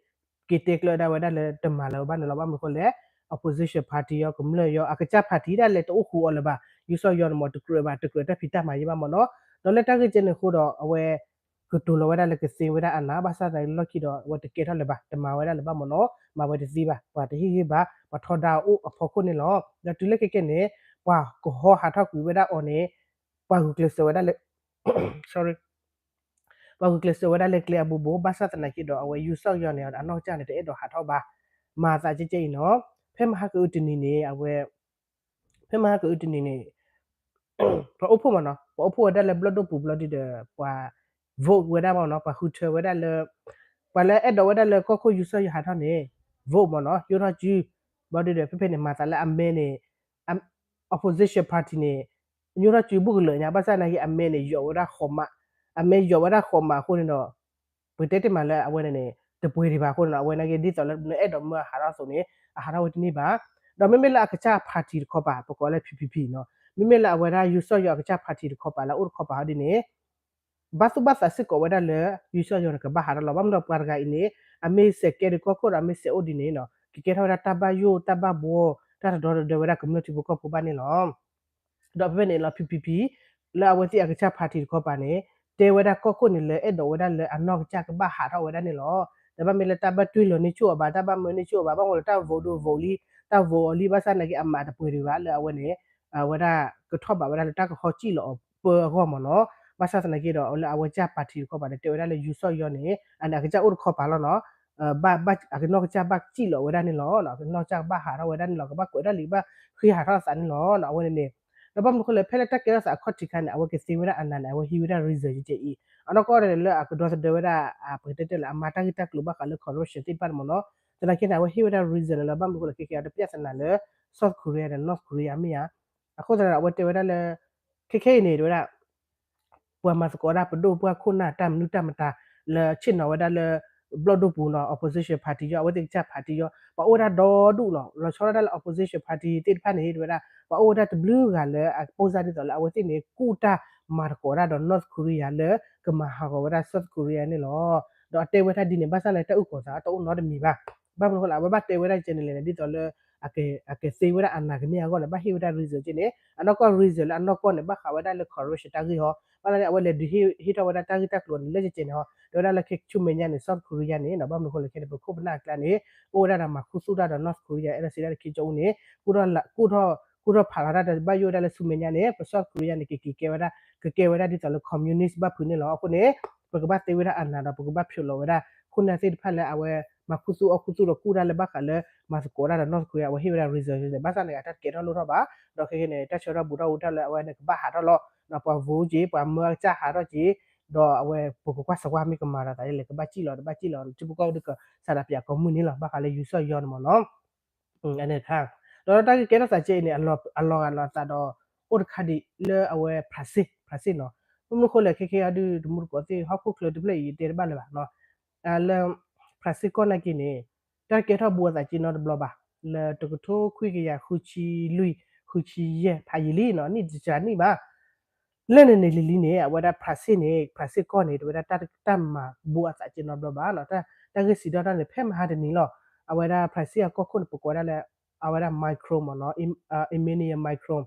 က့ၤတဲကျၢၤဒၣ်ဝဲဒၣ်လၢတမၤလၢၤဘၣ်န့ၣ်လီၤ. ဘၣ်မနုၤအဃိလဲၣ် opposition party အီၤ ကမျၢၢ်အီၤ အကစၢ် party ဒၣ်လဲာ်တအိၣ်ဃုာ်အီၤလၢၤဘၣ် ယူးစီၣ်ယီၤန့ၣ်မ့ၢ် တကြၢးဘၣ် တကြၢးတၢ်ဖံးတၢ်မၤယဲဘၣ်မ့ၢ်နီၤ ဒီးလၢတၢ်ဂ့ၢ်ကဲန့ၣ်အဃိဒီး အဝဲ ကတိၤလီၤဝဲဒၣ်လၢကသ့ဝဲဒၣ်အနၢ် ဘၣ်ဆၣ်သနာ်က့လီၢ်ခံဒီး အဝဲတကဲထီၣ်လၢၤဘၣ် တမၤဝဲဒၣ်လၢၤဘၣ်မ့ၢ်နီၤ မၤဝဲတသ့ဘၣ် ပှၤတဟ့ၣ်ဂံၢ်ဘါ ပှၤထီဒါအအိၣ်အဖီခိၣ်န့ၣ်လီၤ. ဒီးတုၤလၢခဲကဲန့ၣ် ပှၤကဟီဟးထီၣ်ကွံာ်ဝဲဒၣ်အီၤန့ၣ် ပှၤဂုာ်ကျဲးစၢးဝဲဒၣ်လၢ sorry ပှၤဂုာ်ကျဲးစၢးဝဲဒၣ်လၢကျဲအဘိဘိ ဘၣ်ဆၣ်သနာ်က့ဒီး အဝဲယူးစီၣ်ယီၤန့ၣ် အနီၢ်ကစၢ်န့ၣ် တအဲၣ်ဒိးဟးထီၣ်ဘၣ် မၤသးကဲကဲအံၤနီၤ ဖဲမဟါကအုတနံၤန့ၣ် အဝဲ ဖဲမဟါကအုတနံၤန့ၣ် ပှၤအိၣ်ဖှိၣ်မ့ၢ်နီၤ ပှၤအိၣ်ဖှိၣ်ဝဲဒၣ်လၢဘျီၣ်ဒိၣ်ပူၤဘျီဒ်ဒီး ပှၤ vote ဝဲဒၣ်မ့ၢ်နီၤ ပှၤဃုထၢဝဲဒၣ်လၢ ပှၤလၢအဲၣ်ဒိးဝဲဒၣ်လၢကီၢ်ခိၣ်ယူးစီၣ်ယီၤဟးထီၣ်န့ၣ် vote မ့ၢ်နီၤ ညိထီၣ်စု ဘျီဒ်ဒီး ဖဲဖဲန့ၣ် မၤသးလၢအမဲန့ၣ် opposition party န့ၣ် ညိထီၣ်စုဘူၣ်ကလၢာ်ညါ ဘၣ်ဆၣ်သနာ်က့ အမဲန့ၣ် ယိးဝဲဒၣ်ဃီးမး အမဲယိးဝဲဒၣ်ဃီးမးအဃိန့ၣ်ဒီး ပတဲတ့ၢ်မးလၢအဝဲန့ၣ်န့ၣ် တပှဲၤဒံးဘၣ်အဃိန့ၣ်ဒီး အဝဲနာ်က့ ဒ်သိးလၢနအဲၣ်ဒိးမၢအဟးထီၣ်အသိးန့ၣ် အဟးထီၣ်ဝဲတန့ၢ်ဘၣ်. ဒီးမ့မ့ၢ်လၢအကစၢ် party တခီပၤ ပကိးလၢ P P P နီၤ မ့မ့ၢ်လၢအဝဲဒၣ်ယူးစီၣ်ယီၤအကစၢ် party တခီပၤလၢအအိၣ်တခီပၤဟီဒ်န့ၣ် ဘၣ်သူၣ်ဘၣ်သးစ့ၢ်ကီးဝဲဒၣ်လၢ ယူးစီၣ်ယီၤန့ၣ် ကဘၣ်ဟးထီၣ်လီၤ. ဘၣ်မနုၤဒီးပှၤတဂၤအံၤန့ၣ် အမ့ၢ်စဲးကဲဒုးကီၢ်ခိၣ်ဒီး အမ့ၢ်စဲးအိၣ်ဒ်န့ၣ်နီၤ ကကဲထီၣ်ဝဲဒၣ်တၢ်ဘၣ်ယိၣ်တၢ်ဘၣ်ဘှီ တၢ်တဒီတဒၢဝဲဒၣ်ကမျၢၢ်ထံဖိကီၢ်ဖိဘၣ်န့ၣ်လီၤ. ဒီးဖဲဖဲန့ၣ်လီၤ P P P လၢအဝဲသ့ၣ်အကစၢ် party တခီပၤန့ၣ် တဲဝဲဒၣ်ကီၢ်ခိၣ်န့ၣ်လၢအဲၣ်ဒိးဝဲဒၣ်လၢအနီၢ်ကစၢ်ကဘၣ်ဟးထီၣ်ဝဲဒၣ်န့ၣ်လီၤ. ဒီးဘၣ်မ့ၢ်လၢတၢ်ဘၣ်တွံၢ်လီၤန့ၢ်ဆူၣ်အီၤဘၣ် တၢ်ဘၣ်မၢန့ၢ်ဆူၣ်အီၤဘၣ် ဘၣ်မနုၤလၢတၢ် vote ဒိၣ် vote လံ တၢ် vote အီၤလံ ဘၣ်ဆၣ်သနာ်က့အမးတပှဲၤဒံးဘၣ်လၢအဝဲန့ၣ် အဝဲဒၣ်ကထီၣ်ဘးဝဲဒၣ်လၢတၢ်ကဟီစံၣ်လီၤအီၤပၢအဂီၢ်မ့ၢ်နီၤ. ဘၣ်ဆၣ်သနာ်က့ဒီး လၢအဝဲကစၢ် party တခီပၤန့ၣ် တဲဝဲဒၣ်လၢယူးစီၣ်ယီၤန့ၣ် အန့ၣ်အကစၢ်အိၣ်တခီပၤလီၤနီၤ အနီၢ်ကစၢ်ဘၣ်စံၣ်လီၤဝဲဒၣ်န့ၣ်လီၤ. နီၢ်ကစၢ်ကဘၣ်ဟးထီၣ်ဝဲဒၣ်န့ၣ်လီၤ ကဘၣ်ကွဲးဒၣ်လံ ကဘၣ်ဃ့ဟးထီၣ်အသးန့ၣ်လီၤ အဝဲန့ၣ်န့ၣ် ဒီးဘၣ်မနုၤအဃိလဲၣ် ဖဲလၢတၢ်ကဲထီၣ်သးအခီၣ်ထံးခါန့ၣ် အဝဲကသ့ဝဲဒၣ်အနၢ်န့ၣ် အဝဲဟံးဝဲဒၣ် reason ကဲအံၤ အနီၢ်ကီၢ်န့ၣ်လၢအကဒီသဒၢဝဲဒၣ် ပကတဲတဲလၢအမၤတၢ်ဂ့ၢ်တၢ်ကျိၤဘၣ်ဃးလၢ corruption သ့ၣ်တဖၣ်န့ၣ်မ့ၢ်နီၤ သနာ်က့န့ၣ် အဝဲဟ့ၣ်ဝဲဒၣ် reason လၢဘၣ်မနုၤအဃိလဲၣ် ခဲကဲအီၤတပျၢ်သနာ်လၢ South Korea ဒီး North Korea မ့ၢ်ဧါ. အဃိသတးဒီး အဝဲတဲဝဲဒၣ်လၢ ခဲခဲအံၤန့ၣ် တဲဝဲဒၣ် ပှၤမၤသကိးဒၣ်ပဒိၣ်ပှၢ်ခိၣ်နၢ်တၢ်မနုၤတၢ်မတၤ လၢဆ့ၣ်နီၤဝဲဒၣ်လၢ ဘျီၣ်ဒိၣ်ပူၤနီၤ opposition party ယီၤ အဝဲသ့ၣ်ကစၢ် party ယီၤ ပှၤအိၣ်ဝဲဒၣ်ဒီဒူၣ်နီၤ လီၤဆီဒၣ်တၢ်လၢ opposition party သ့ၣ်တဖၣ်န့ၣ် တဲဝဲဒၣ် ပှၤအိၣ်ဝဲဒၣ်တဘျုးဂၤလၢအပိၢ်စၢ်ဒ်သိးလၢအဝဲသ့ၣ်န့ၣ် ကူၣ်တၢ်မၤသကိးဒၣ်ဒီး North Korea လၢကမၤဟးဂီၤဝဲဒၣ် South Korea န့ၣ်လီၤ. ဒီးအတဲဝဲဒၣ်ဒ်န့ၣ် ဘၣ်ဆၣ်လၢတၢ်အုၣ်ကီၤသးတအိၣ်နီတမံၤဘၣ်. ဘၣ်မနုၤအဃိလဲၣ် အဝဲဘၣ်တဲဝဲဒၣ်ကဲန့ၣ်လဲၣ် ဒ်သိးလၢ အကသ့ဝဲဒၣ်အနၢ်ကန့ၢ်အဂီၢ်န့ၣ် ဘၣ်ဟ့ၣ်ဝဲဒၣ် reason က့န့ၣ် အနီၢ်ကီၢ် reason လၢအနီၢ်ကီၢ်န့ၣ် ဘၣ်ဃးဝဲဒၣ်လၢ corruption တၢ်ဂ့ၢ်ဟီ, ဘၣ်ဆၣ်န့ၣ် အဝဲလဲၤဒုးဟ့ၣ်ထီၣ်ဝဲဒၣ်တၢ်ဂ့ၢ်တၢ်ကျိၤန့ၣ် လၢကကဲန့ၣ်ဟီ, တဲဝဲဒၣ်လၢခဲဆူမဲာ်ညါန့ၣ် South Korea န့ၣ် ဘၣ်မနုၤအဃိလဲၣ်ခဲန့ၣ် ပခိၣ်ပနၢ်အကျါန့ၣ် အိၣ်ဝဲဒၣ်ဒီးမၤခူသူၣ်တၢ်ဒီး North Korea အဲၣ်ဒိးစံးဒၣ်လၢ Kim Jong Un န့ၣ် ကူၣ်ထီၣ်ဖးလီၤတၢ်ဒီး ဘၣ်ယိၣ်ဝဲဒၣ်လၢဆူမဲာ်ညါန့ၣ် ပ South Korea န့ၣ် ကက့ၤကဲဝဲဒၣ် ကကဲဝဲဒၣ်ဒ်သိးလၢ communist ဘၣ်ဖုးန့ၣ်လီၤ. အဃိန့ၣ် ပကဘၣ်သ့ဝဲဒၣ်အနၢ်ဒီး ပကဘၣ်ဖျိးလီၤဝဲဒၣ် ခိၣ်နၢ်သ့ၣ်တဖၣ်လၢအဝဲ မၤခူသူၣ်အီၣ်ခူသူၣ်ဒီးကူၣ်တၢ်လၢဘၣ်ဃးလၢ မၤသကိးတၢ်ဒီး North Korea အဝဲဟ့ၣ်ဝဲဒၣ် reason န့ၣ် ဘၣ်ဆၣ်န့ၣ် အတၢ်တကဲထီၣ်လိၣ်ထီၣ်ဘၣ်, ဒီးခဲခဲန့ၣ် တၢ်ဆၢထၢၣ်ဘူးထီၣ်ဝံၤတၢ်လၢအဝဲန့ၣ်ကဘၣ်ဟးထီၣ်လီၤ, ဒီးပှၤ vote က့ၤ ပှၤမၢအကစၢ်ဟးထီၣ်က့ၤ, ဒီးအဝဲပကကွၢ်စၢၤကွၢ်မ့ၢ်ကမၤဒီးသးဒ်လဲၣ် ကဘၣ်စံၣ်လီၤ တဘၣ်စံၣ်လီၤ ထံဖိကီၢ်ဖိဒုးကစးဒၣ်ပၠးကိးမုၢ်န့ၣ်လီၤ ဘၣ်ဃးလၢယူးစီၣ်ယီၢ်န့ၣ်မ့ၢ်နီၤ အန့ၣ်တခါ, ဒီးတၢ်ဂ့ၢ်ကဲထီၣ်သးကဲအံၤန့ၣ် အလီၤဂာ်လီၤအသးဒီး အိၣ်တခါဒံးလၢအဝဲ ဖရၣ်စ့ၣ် ဖရၣ်စ့ၣ်နီၤ, မ့မ့ၢ်ဃိလဲၣ်ခဲခဲအံၤဒုး တမူတကိးသ့ၣ် ဟီၣ်ခိၣ်ချၢတဖျၢၣ်အံၤတဲတဘၣ်လၢၤဘၣ်နီၤ, လၢ ဖရၣ်စ့ၣ်ကီၢ်နာ်က့န့ၣ် တၢ်ကဲထီၣ်ဘူးအသးက့နီတဘျီဘၣ်, လၢတကထိခွံကယၤဃုဆံလွံၢ် ဃုဆံယဲၢ်ဖးယံာ်လံနီၤ နံၣ်တကနံၣ်ဘၣ် လၢန့ၣ်န့ၣ်လံၤလံၤန့ၣ် အဝဲဒၣ်ဖရၣ်စ့ၣ်န့ၣ် ဖရၣ်စ့ၣ်ကီၢ်န့ၣ် တဝဲဒၣ်တၢ်မၤဘူးအသးက့နီတဘျီဘၣ်နီၤ, တၢ်ဂ့ၢ်စံးထီၣ်တၢ်န့ၣ် ဖဲမဟါတနံၤလီၤ, အဝဲဒၣ်ဖရၣ်စ့ၣ်အကီၢ်ခိၣ်န့ၣ် ပကိးဝဲဒၣ်လၢ အဝဲဒၣ် Macron မ့ၢ်နီၤ, Emmanuel Macron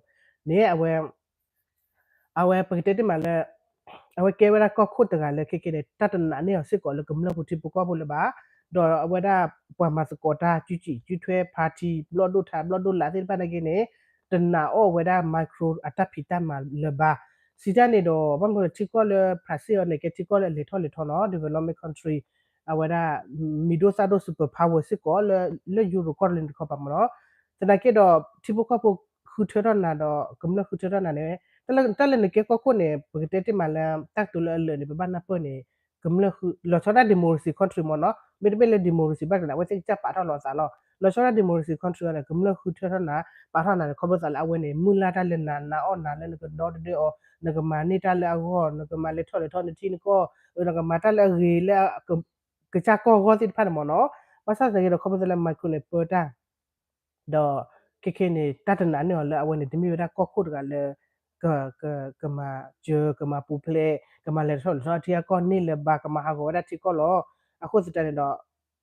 န့ၣ် အဝဲ အဝဲပကတဲတ့ၢ်မးလၢ အဝဲကဲဝဲဒၣ်ကီၢ်ခိၣ်တဂၤလၢခဲခဲန့ၣ် တၢ်တနာ်န့ၢ်အီၤစ့ၢ်ကီးလၢကမျၢၢ်ဖိထံဖိကီၢ်ဖိလၢၤဘၣ်, ဒီးအဝဲဒၣ်ပှၤမၤသကိးတၢ် ကၠူကံၣ်ကၠူထွဲ party ဘျီၣ်ဒိၣ်ထး ဘျီၣ်ဒိၣ်လးသ့ၣ်တဖၣ်နာ်က့န့ၣ် တနာ်အီၣ်ဝဲဒၣ် Macron အတၢ်ဖံးတၢ်မၤလၢၤဘၣ်, စံးတၢ်န့ၣ်ဒီး ဘၣ်မနုၤထံကီၢ်လၢ ဖရၣ်စ့ၣ်အီၤန့ၣ် ကဲထံကီၢ်လၢအလဲၤထီၣ်လဲၤထီနီၤ development country အဝဲဒၣ် မံၤဒိၣ်သၣ်ဒိၣ် super power စ့ၢ်ကီးလၢ လၢယူရိၤကီၢ်တလ့ၤတခီပၤမ့ၢ်နီၤ, သနာ်က့ဒီး ထံဖိကီၢ်ဖိဃုထၢထီၣ်နၤဒီး ကမျၢၢ်ဃုထၢထီၣ်နၤန့ၣ် တၢ်လၢနကဲကီၢ်ခိၣ်န့ၣ် ပကတဲတ့ၢ်မးလၢ တၢ်ကတိၤလၢအလၢာ်န့ၣ် ပဘၣ်နၢ်ပၢၢ်န့ၣ် ကမျၢၢ်ဃု လီၤဆီဒၣ် democracy country မ့ၢ်နီၤ, မ့တမ့ၢ်လၢ democracy ဘၣ်ကန့ၣ် အဝဲသ့ၣ်ကစၢ်ပာ်ထီၣ်လီၤအသးလီၤ, လီၤဆီဒၣ် democracy country န့ၣ် ကမျၢၢ်ဃုထၢထီၣ်နၤ ပာ်ထီၣ်နၤန့ၣ် ခီဖျိသးလၢအဝဲန့ၣ် မုၢ်လၢ်တၢ်လၢနၤ နာ်အီၣ်နၤလၢနကဒီတဒၢအီၤ နကမၤန့ၢ်တၢ်လၢအဂီၢ် နကမၤလဲၤထီၣ်လဲၤထီၣ်နထံနကီၢ် နကမၤတၢ်လၢအဂ့ၤလၢ ကစၢ်ကီၢ်အဂီၢ်သ့ၣ်တဖၣ်န့ၣ်မ့ၢ်နီၤ, ဘၣ်ဆၣ်သနာ်က့ဒီး ခီဖျိသးလၢ Macron န့ၣ် ပၢတၢ် ဒီးခဲခဲန့ၣ် တၢ်တနာ်န့ၢ်အီၤလၢအဝဲန့ၣ် တမ့ၢ်ဝဲဒၣ်ကီၢ်ခိၣ်တဂၤလၢ ကမၤစၢၤ ကမၤပူၤဖျဲး ကမၤလဲၤထီၣ်လဲၤထီၣ်ထံအကီၢ်န့ၣ်လၢၤဘၣ် ကမၤဟးဂီၤဝဲဒၣ်ထံကီၢ်လီၤ. အဃိသတးန့ၣ်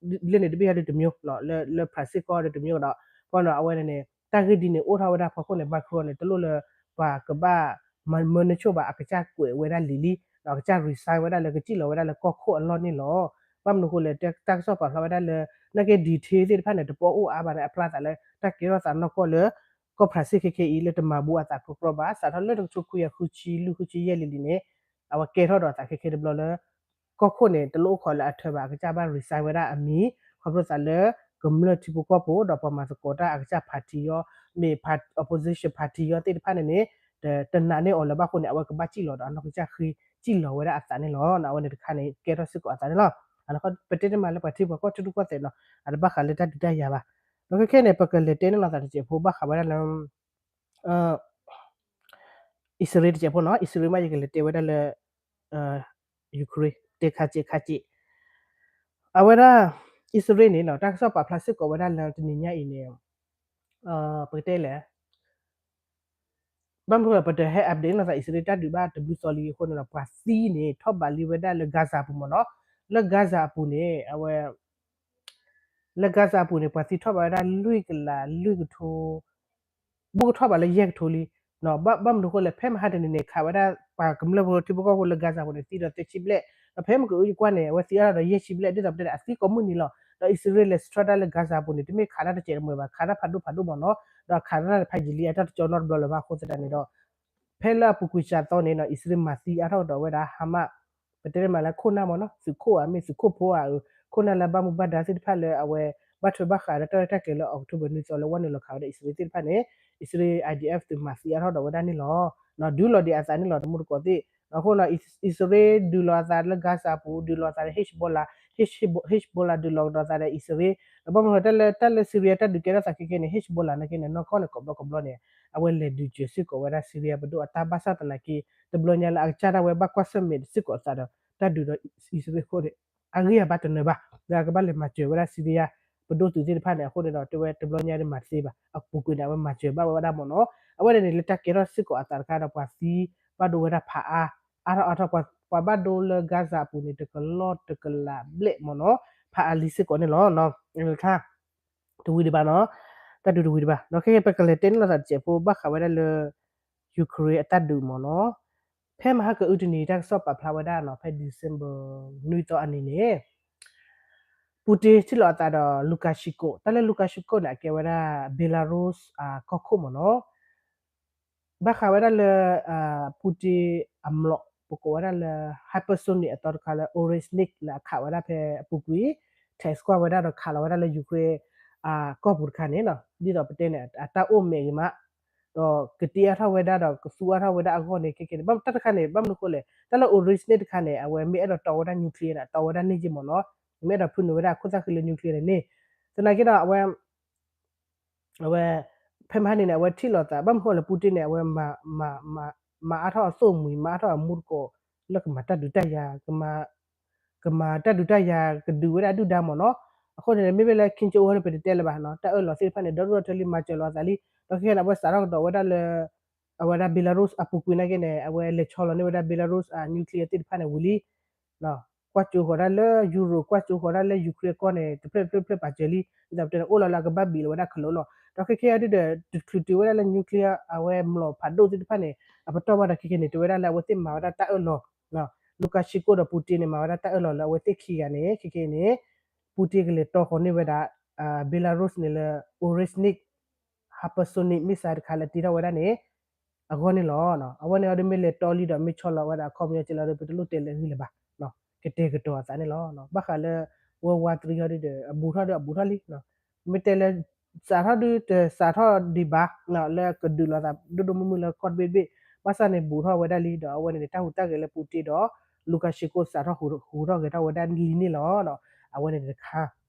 ဒီး လၢန့ၣ်တဘ့ၣ်ဟီဒုးတမျိုး လၢ လၢဖရၣ်စ့ၣ်ကီၢ်ဒုးတမျိုးဒီး ဘၣ်နီၤ အဝဲန့ၣ်န့ၣ် တၢ်ဂ့ၢ်ဒ်န့ၣ် အိၣ်ထီၣ်ဝဲဒၣ်ဖီခိၣ်န့ၣ် Macron န့ၣ် တလိၣ်လၢ ပှၤကဘၣ်မၤမၢနၢဆိၣ်ဘၣ် အကစၢ်ကွဲးဝဲဒၣ်လံၤလံ ဒီးအကစၢ် resign ဝဲဒၣ်လၢကစံၣ်လီၤဝဲဒၣ်လၢကီၢ်ခိၣ်အလီၢ်န့ၣ်လီၤ. ဘၣ်မနုၤအဃိလဲၣ် တၢ်ကစီၣ်ပာ်ဖျါဝဲဒၣ်လၢ နာ်က့ detail သ့ၣ်တဖၣ်န့ၣ် တပီၢ်အိၣ်အါဘၣ်န့ၣ် အဖျါသးလၢ တၢ်ကဲထီၣ်သးနီၢ်ကီၢ်လၢ ကီၢ်ဖရၣ်စ့ၣ်ခဲခဲအံၤ လၢတမၤဘူးအသးကြီကြီဘၣ် စးထီၣ်လၢတကထိခွံကယၤဃုဆံလွံၢ် ဃုဆံယဲၢ်လံၤလံၤန့ၣ် အဝဲကဲထီၣ်ဒီးသးခဲခဲတဘျီလၢ ကီၢ်ခိၣ်န့ၣ် တလိၣ်အိၣ်ခိးလၢအထၢဘၣ် အကစၢ်ဘၣ် resign ဝဲဒၣ်အမံၤ ခီဖျိသးလၢ ကမျၢၢ်ထံဖိကီၢ်ဖိ ဒီးပှၤမၤသကိးတၢ်အကစၢ် party ယီၤ မ့ၢ် opposition party ယီၤသ့ၣ်တဖၣ်န့ၣ်န့ၣ် တနာ်န့ၢ်အီၤလၢၤဘၣ်အဃိန့ၣ် အဝဲကဘၣ်စံၣ်လီၤဒီးအနီၢ်ကစၢ်ဃ့စံၣ်လီၤဝဲဒၣ်အသးန့ၣ်လီၤ. အဝဲန့ၣ်တခါန့ၣ် ကဲထီၣ်စ့ၢ်ကီးအသးန့ၣ်လီၤ. အန့ၣ်ခီ ပတဲတ့ၢ်မးလၢပှၤထံပှၤကီၢ်ထံရူၢ်ကီၢ်သဲးနီၤ အတဘၣ်ဃးလၢတၢ်ဒုးတၢ်ယၤဘၣ်. ဒီးခဲခဲန့ၣ် ပကလဲၤတဲန့ၢ်လိာ်သးတစဲးဖိဘၣ်ဃးဝဲဒၣ်လၢ အံၣ်စရ့လးတစဲးဖိနီၤ အံၣ်စရ့လးမ့ၢ်ယကလဲၤတဲဝဲဒၣ်လၢ Ukraine တဲခါစ့ၢ်ခါစ့ၢ် အဝဲဒၣ် အံၣ်စရ့လးန့ၣ်နီၤ တၢ်ကစီၣ်ပာ်ဖျါစ့ၢ်ကီးဝဲဒၣ်လၢတနံၤညါအံၤန့ၣ် ပကတဲလဲၣ် ဘၣ်မနုၤပတဟဲ update န့ၣ်သး အံၣ်စရ့လးတၢ်ဒုးဘၣ်တဘျုးသီလံအဃိန့ၣ်ဒီး ပှၤသံန့ၣ် ထီၣ်ဘးလံဝဲဒၣ်လၢ Gaza အပူၤမ့ၢ်နီၤ, လၢ Gaza အပူၤန့ၣ် အဝဲ လၢ Gaza အပူၤန့ၣ် ပှၤသံထီၣ်ဘးဝဲဒၣ်လွံၢ်ကလးလွံၢ်ကထိ ဘူးကထီၣ်ဘးလၢယဲၢ်ကထိလံ. ဘၣ်မနုၤအဃိလဲၣ် ဖဲမဟါတနံၤန့ၣ် ခးဝဲဒၣ်ပှၤကမျၢၢ်ဖိထံဖိကီၢ်ဖိလၢ Gaza အပူၤန့ၣ် သံဒီးသၢဆံဘျဲၣ်, ဒီးဖဲမ့ၢ်ကအုကကွၢ်န့ၣ် အဝဲသံအါထီၣ်ဒီးယဲၢ်ဆံဘျဲၣ် ဒ်သိးပတဲန့ၣ် အသံကိးမုၢ်နံၤလီၤ. ဒီးအံၣ်စရ့လးလဲၤ strike တၢ်လၢ Gaza အပူၤန့ၣ် တမ့ၢ်ခးတၢ်တစဲးတမှဲၤဘၣ် ခးတၢ်ဖးဒိၣ်ဖးဒိၣ်မ့ၢ်နီၤ, ဒီးခးတၢ်တဖးယံာ်လံ အတၢ်တကၠီနီတဘျီလၢၤဘၣ်အဃိသတးန့ၣ်ဒီး ဖဲလၢအပူၤကွံာ်စှၤသီန့ၣ်နီၤ အံၣ်စရ့လးမၤသံအါထီၣ်ကဒီးဝဲဒၣ် Hamas ပတဲတ့ၢ်မးလၢခိၣ်နၢ်မ့ၢ်နီၤ သုးခိၣ်ဧါ မ့ၢ်သုးခိၣ်ဖိဧါ ခိၣ်နၢ်လၢဘၣ်မူဘၣ်ဒါသ့ၣ်တဖၣ်လၢအဝဲ ဘၣ်ထွဲဘၣ်ဃးဒီးတၢ်ရဲၣ်တၢ်ကျဲၤလၢ October နွံသီလၢဝဲနုာ်လီၤခးဝဲဒၣ်အံၣ်စရ့လးသ့ၣ်တဖၣ်န့ၣ် အံၣ်စရ့လး I D F သုးမၤသံအါထီၣ်ဒီးဝဲဒၣ်န့ၣ်လီၤ. ဒုးလီၤဒံးအသးန့ၣ်လီၤ တမူတကိးသ့ၣ်. အဃိနီၤ အံၣ်စရ့လးဒုးလီၤအသးလၢ Gaza အပူၤ ဒုးလီၤအသးဒီး Hezbollah, Hezbollah ဒုးလီၤကဒီးအသးဒီးအံၣ်စရ့လး ဒီးဘၣ်မနုၤတၢ်လၢ တၢ်လၢ Syria တၢ်ဒုးကဲထီၣ်သးခဲခဲန့ၣ် Hezbollah နာ်က့န့ၣ် နီၢ်ကီၢ်န့ၣ် ကိးဘျီကိးဘျီန့ၣ် အဝဲလဲၤဒုးစၢၤစ့ၢ်ကီးဝဲဒၣ် Syria ပဒိၣ်အတၢ်ဘၣ်ဆၣ်သနာ်က့ တဘျီညါလၢအကစၢ်ဒၣ်ဝဲဘၣ်ကွၢ်ဆၢၣ်မဲာ်စ့ၢ်ကီးအသးဒီး တၢ်ဒုးဒီးအံၣ်စရ့လးအဃိန့ၣ် အဂံၢ်အဘါတနၢၤဘၣ် လၢအကဘၣ်လဲၤမၤစၢၤဝဲဒၣ် Syria ပဒိၣ်သုးသ့ၣ်တဖၣ်န့ၣ် အဃိန့ၣ်ဒီး တဲဝဲတဘျီညါန့ၣ်မၤတသ့ဘၣ် အပူၤကွံာ်န့ၣ် အဝဲမၤစၢၤဘၣ်ဝဲဒၣ်မ့ၢ်နီၤ. အဝဲန့ၣ်န့ၣ် လၢတၢ်ကဲထီၣ်စ့ၢ်ကီးအသးတခါဒီး ပှၤသံဘၣ်ဒိဝဲဒၣ်ဖးအါ အါထီၣ်အါထီၣ် ပှၤဘၣ်ဒိလၢ Gaza အပူၤန့ၣ် တကလီၢ်တကလးဘျဲၣ်မ့ၢ်နီၤ ဖးအါလံစ့ၢ်ကီးန့ၣ်လီၤ. တခါ တဝံၤဒံးဘၣ်နီၤ တၢ်ဒုးတဝံၤတဘၣ် ဒီးခဲကဲ ပကလဲၤတဲန့ၢ်လိာ်သးတစဲးဖိ ဘၣ်ဃးဝဲဒၣ်လၢ Ukraine အတၢ်ဒုးမ့ၢ်နီၤ. ဖဲမဟါကအုတနံၤ တၢ်ကစီၣ်ပာ်ဖျါဝဲဒၣ်နီၤ ဖဲ December နွံသီအနံၤန့ၣ် Putin ထံၣ်လိာ်အသးဒီး Lukashenko, တၢ်လၢ Lukashenko န့ၣ် အကဲဝဲဒၣ် Belarus အကီၢ်ခိၣ်မ့ၢ်နီၤ. ဘၣ်ဃးဝဲဒၣ်လၢ Putin အမျိာ် ပကိးဝဲဒၣ်လၢ hypersonic အသီတခါလၢ Oreshnik န့ၣ် အခးဝဲဒၣ်ဖဲအပူၤကွံာ် test ကွၢ်ဝဲဒၣ်ဒီးခးလီၤဝဲဒၣ်လၢ Ukraine အကီၢ်ပူၤတခါန့ၣ်နီၤ ဒ်သိးပတဲန့ၣ် အတၢ်အိၣ်မဲာ်ဂ့ၤမး ဒီးကတ့အါထီၣ်ဝဲဒၣ်ဒီးကသူအါထီၣ်ဝဲဒၣ်အဂီၢ်န့ၣ် ခဲကဲန့ၣ် ဘၣ်တၢ်တခါန့ၣ် ဘၣ်မနုၤဃိလဲၣ် တၢ်လၢ Oreshnik တခါန့ၣ် အဝဲမ့ၢ်အဲၣ်ဒိးတီဝဲဒၣ် nuclear န့ၣ် အတီဝဲဒၣ်န့ၢ်က့မ့ၢ်နီၤ. မ့ၢ်အဲၣ်ဒိးဖုနုာ်ဝဲဒၣ်အခိၣ်သၣ်ဃံလၢ nuclear န့ၣ်န့ၣ် သနာ်က့ဒီးအဝဲ အဝဲ ဖဲမဟါန့ၣ်န့ၣ် အဝဲထံၣ်လိာ်သး ဘၣ်မနုၤဃိလဲၣ် Putin န့ၣ် အဝဲ မၤအါထီၣ်အသိၣ်မှံၤ မၤအါထီၣ်အမူတကိး လၢကမၤတၢ်ဒုးတၢ်ယၤ ကမၤတၢ်ဒုးတၢ်ယၤ ကဒုးဝဲဒၣ်အဒုၣ်ဒါမ့ၢ်နီၤ. အဃိန့ၣ် မ့မ့ၢ်လၢ Kim Jong Un ပတတဲလၢၤဘၣ်နီၤ တၢ်အၢၣ်လီၤသ့ၣ်တဖၣ်န့ၣ် ဒီဒိၣ်ဒီထၢလံ မၤစၢၤလီၤအသးလံ ဒီးခဲကဲန့ၣ် အဝဲစးထီၣ်ကဒီးဝဲဒၣ်လၢ အဝဲဒၣ် Belarus အပူၤကွံာ်နာ်က့န့ၣ် အဝဲလဲၤဆီလီၤန့ၢ်ဝဲဒၣ် Belarus အ nuclear သ့ၣ်တဖၣ်န့ၣ်ဝံၤလံ ကွၢ်ကၠိဃီၤဒၣ်လၢ Europe ကွၢ်ကၠိဃီၤဒၣ်လၢ Ukraine ကီၢ်န့ၣ် တဖျၢၣ်တဖျၢၣ်တဖျၢၣ်ပာ်စၢၤလံ ဒ်သိးပတဲန့ၣ် အိၣ်လီၤလၢအကဘၣ်ဘံးလီၤဝဲဒၣ်ခလိာ်လီၤ. ဒီးခဲကဲအံၤဒုဒီး တချုးတုၤဝဲဒၣ်လၢ nuclear အဝဲမျိာ်ဖးဒိၣ်သ့ၣ်တဖၣ်န့ၣ် အပတီၢ်ဘၣ်ဒီးခဲကဲန့ၣ် တဲဝဲဒၣ်လၢအဝဲသ့ၣ်မၤဝဲဒၣ်တၢ်အၢၣ်လီၤ Lukashenko ဒီး Putin န့ၣ် မၤဝဲဒၣ်တၢ်အၢၣ်လီၤလၢအဝဲသ့ၣ်ခံဂၤန့ၣ် ခဲကဲန့ၣ် Putin ကလဲၤတီဃီၤန့ၢ်ဝဲဒၣ် Belarus န့ၣ်လၢ Oreshnik hypersonic missile တခါလၢတ့ထီၣ်ဝဲဒၣ်န့ၣ် အဂီၢ်န့ၣ်လီၤ. အဝဲန့ၣ်အီၤဒုမ့ၢ်လဲၤတီလံဒီးမ့ၢ်ဆီလီၤဝဲဒၣ်အခီပညီကဲလီၤဒီး ပတလိၣ်တဲလၢအဂ့ၢ်လၢၤဘၣ် ကတဲာ်ကတီၤအသးန့ၣ်လီၤ. ဘၣ်ဃးလၢ World War Three ဟီဒုဒီး အဘူးထီၣ်ဒီးအဘူးထီၣ်လံ မ့ၢ်တဲလၢ စးထီၣ်ဒုတစးထီၣ်ဒံးဘၣ် လၢကဒုးလိာ်သးဒိၣ်ဒိၣ်မုၢ်မုၢ်လၢကီၢ်တဘ့ၣ်တဘ့ၣ် ဘၣ်ဆၣ်န့ၣ်ဘူးထီၣ်ဝဲဒၣ်လံ ဒီးအဝဲန့ၣ်န့ၣ် တၢ်ဟူးတၢ်ဂဲၤလၢ Putin ဒီး Lukashenko စးထီၣ်ဟူးထီၣ်ဂဲၤထီၣ်ဝဲဒၣ်လံန့ၣ်လီၤ. အဝဲန့ၣ်တခါ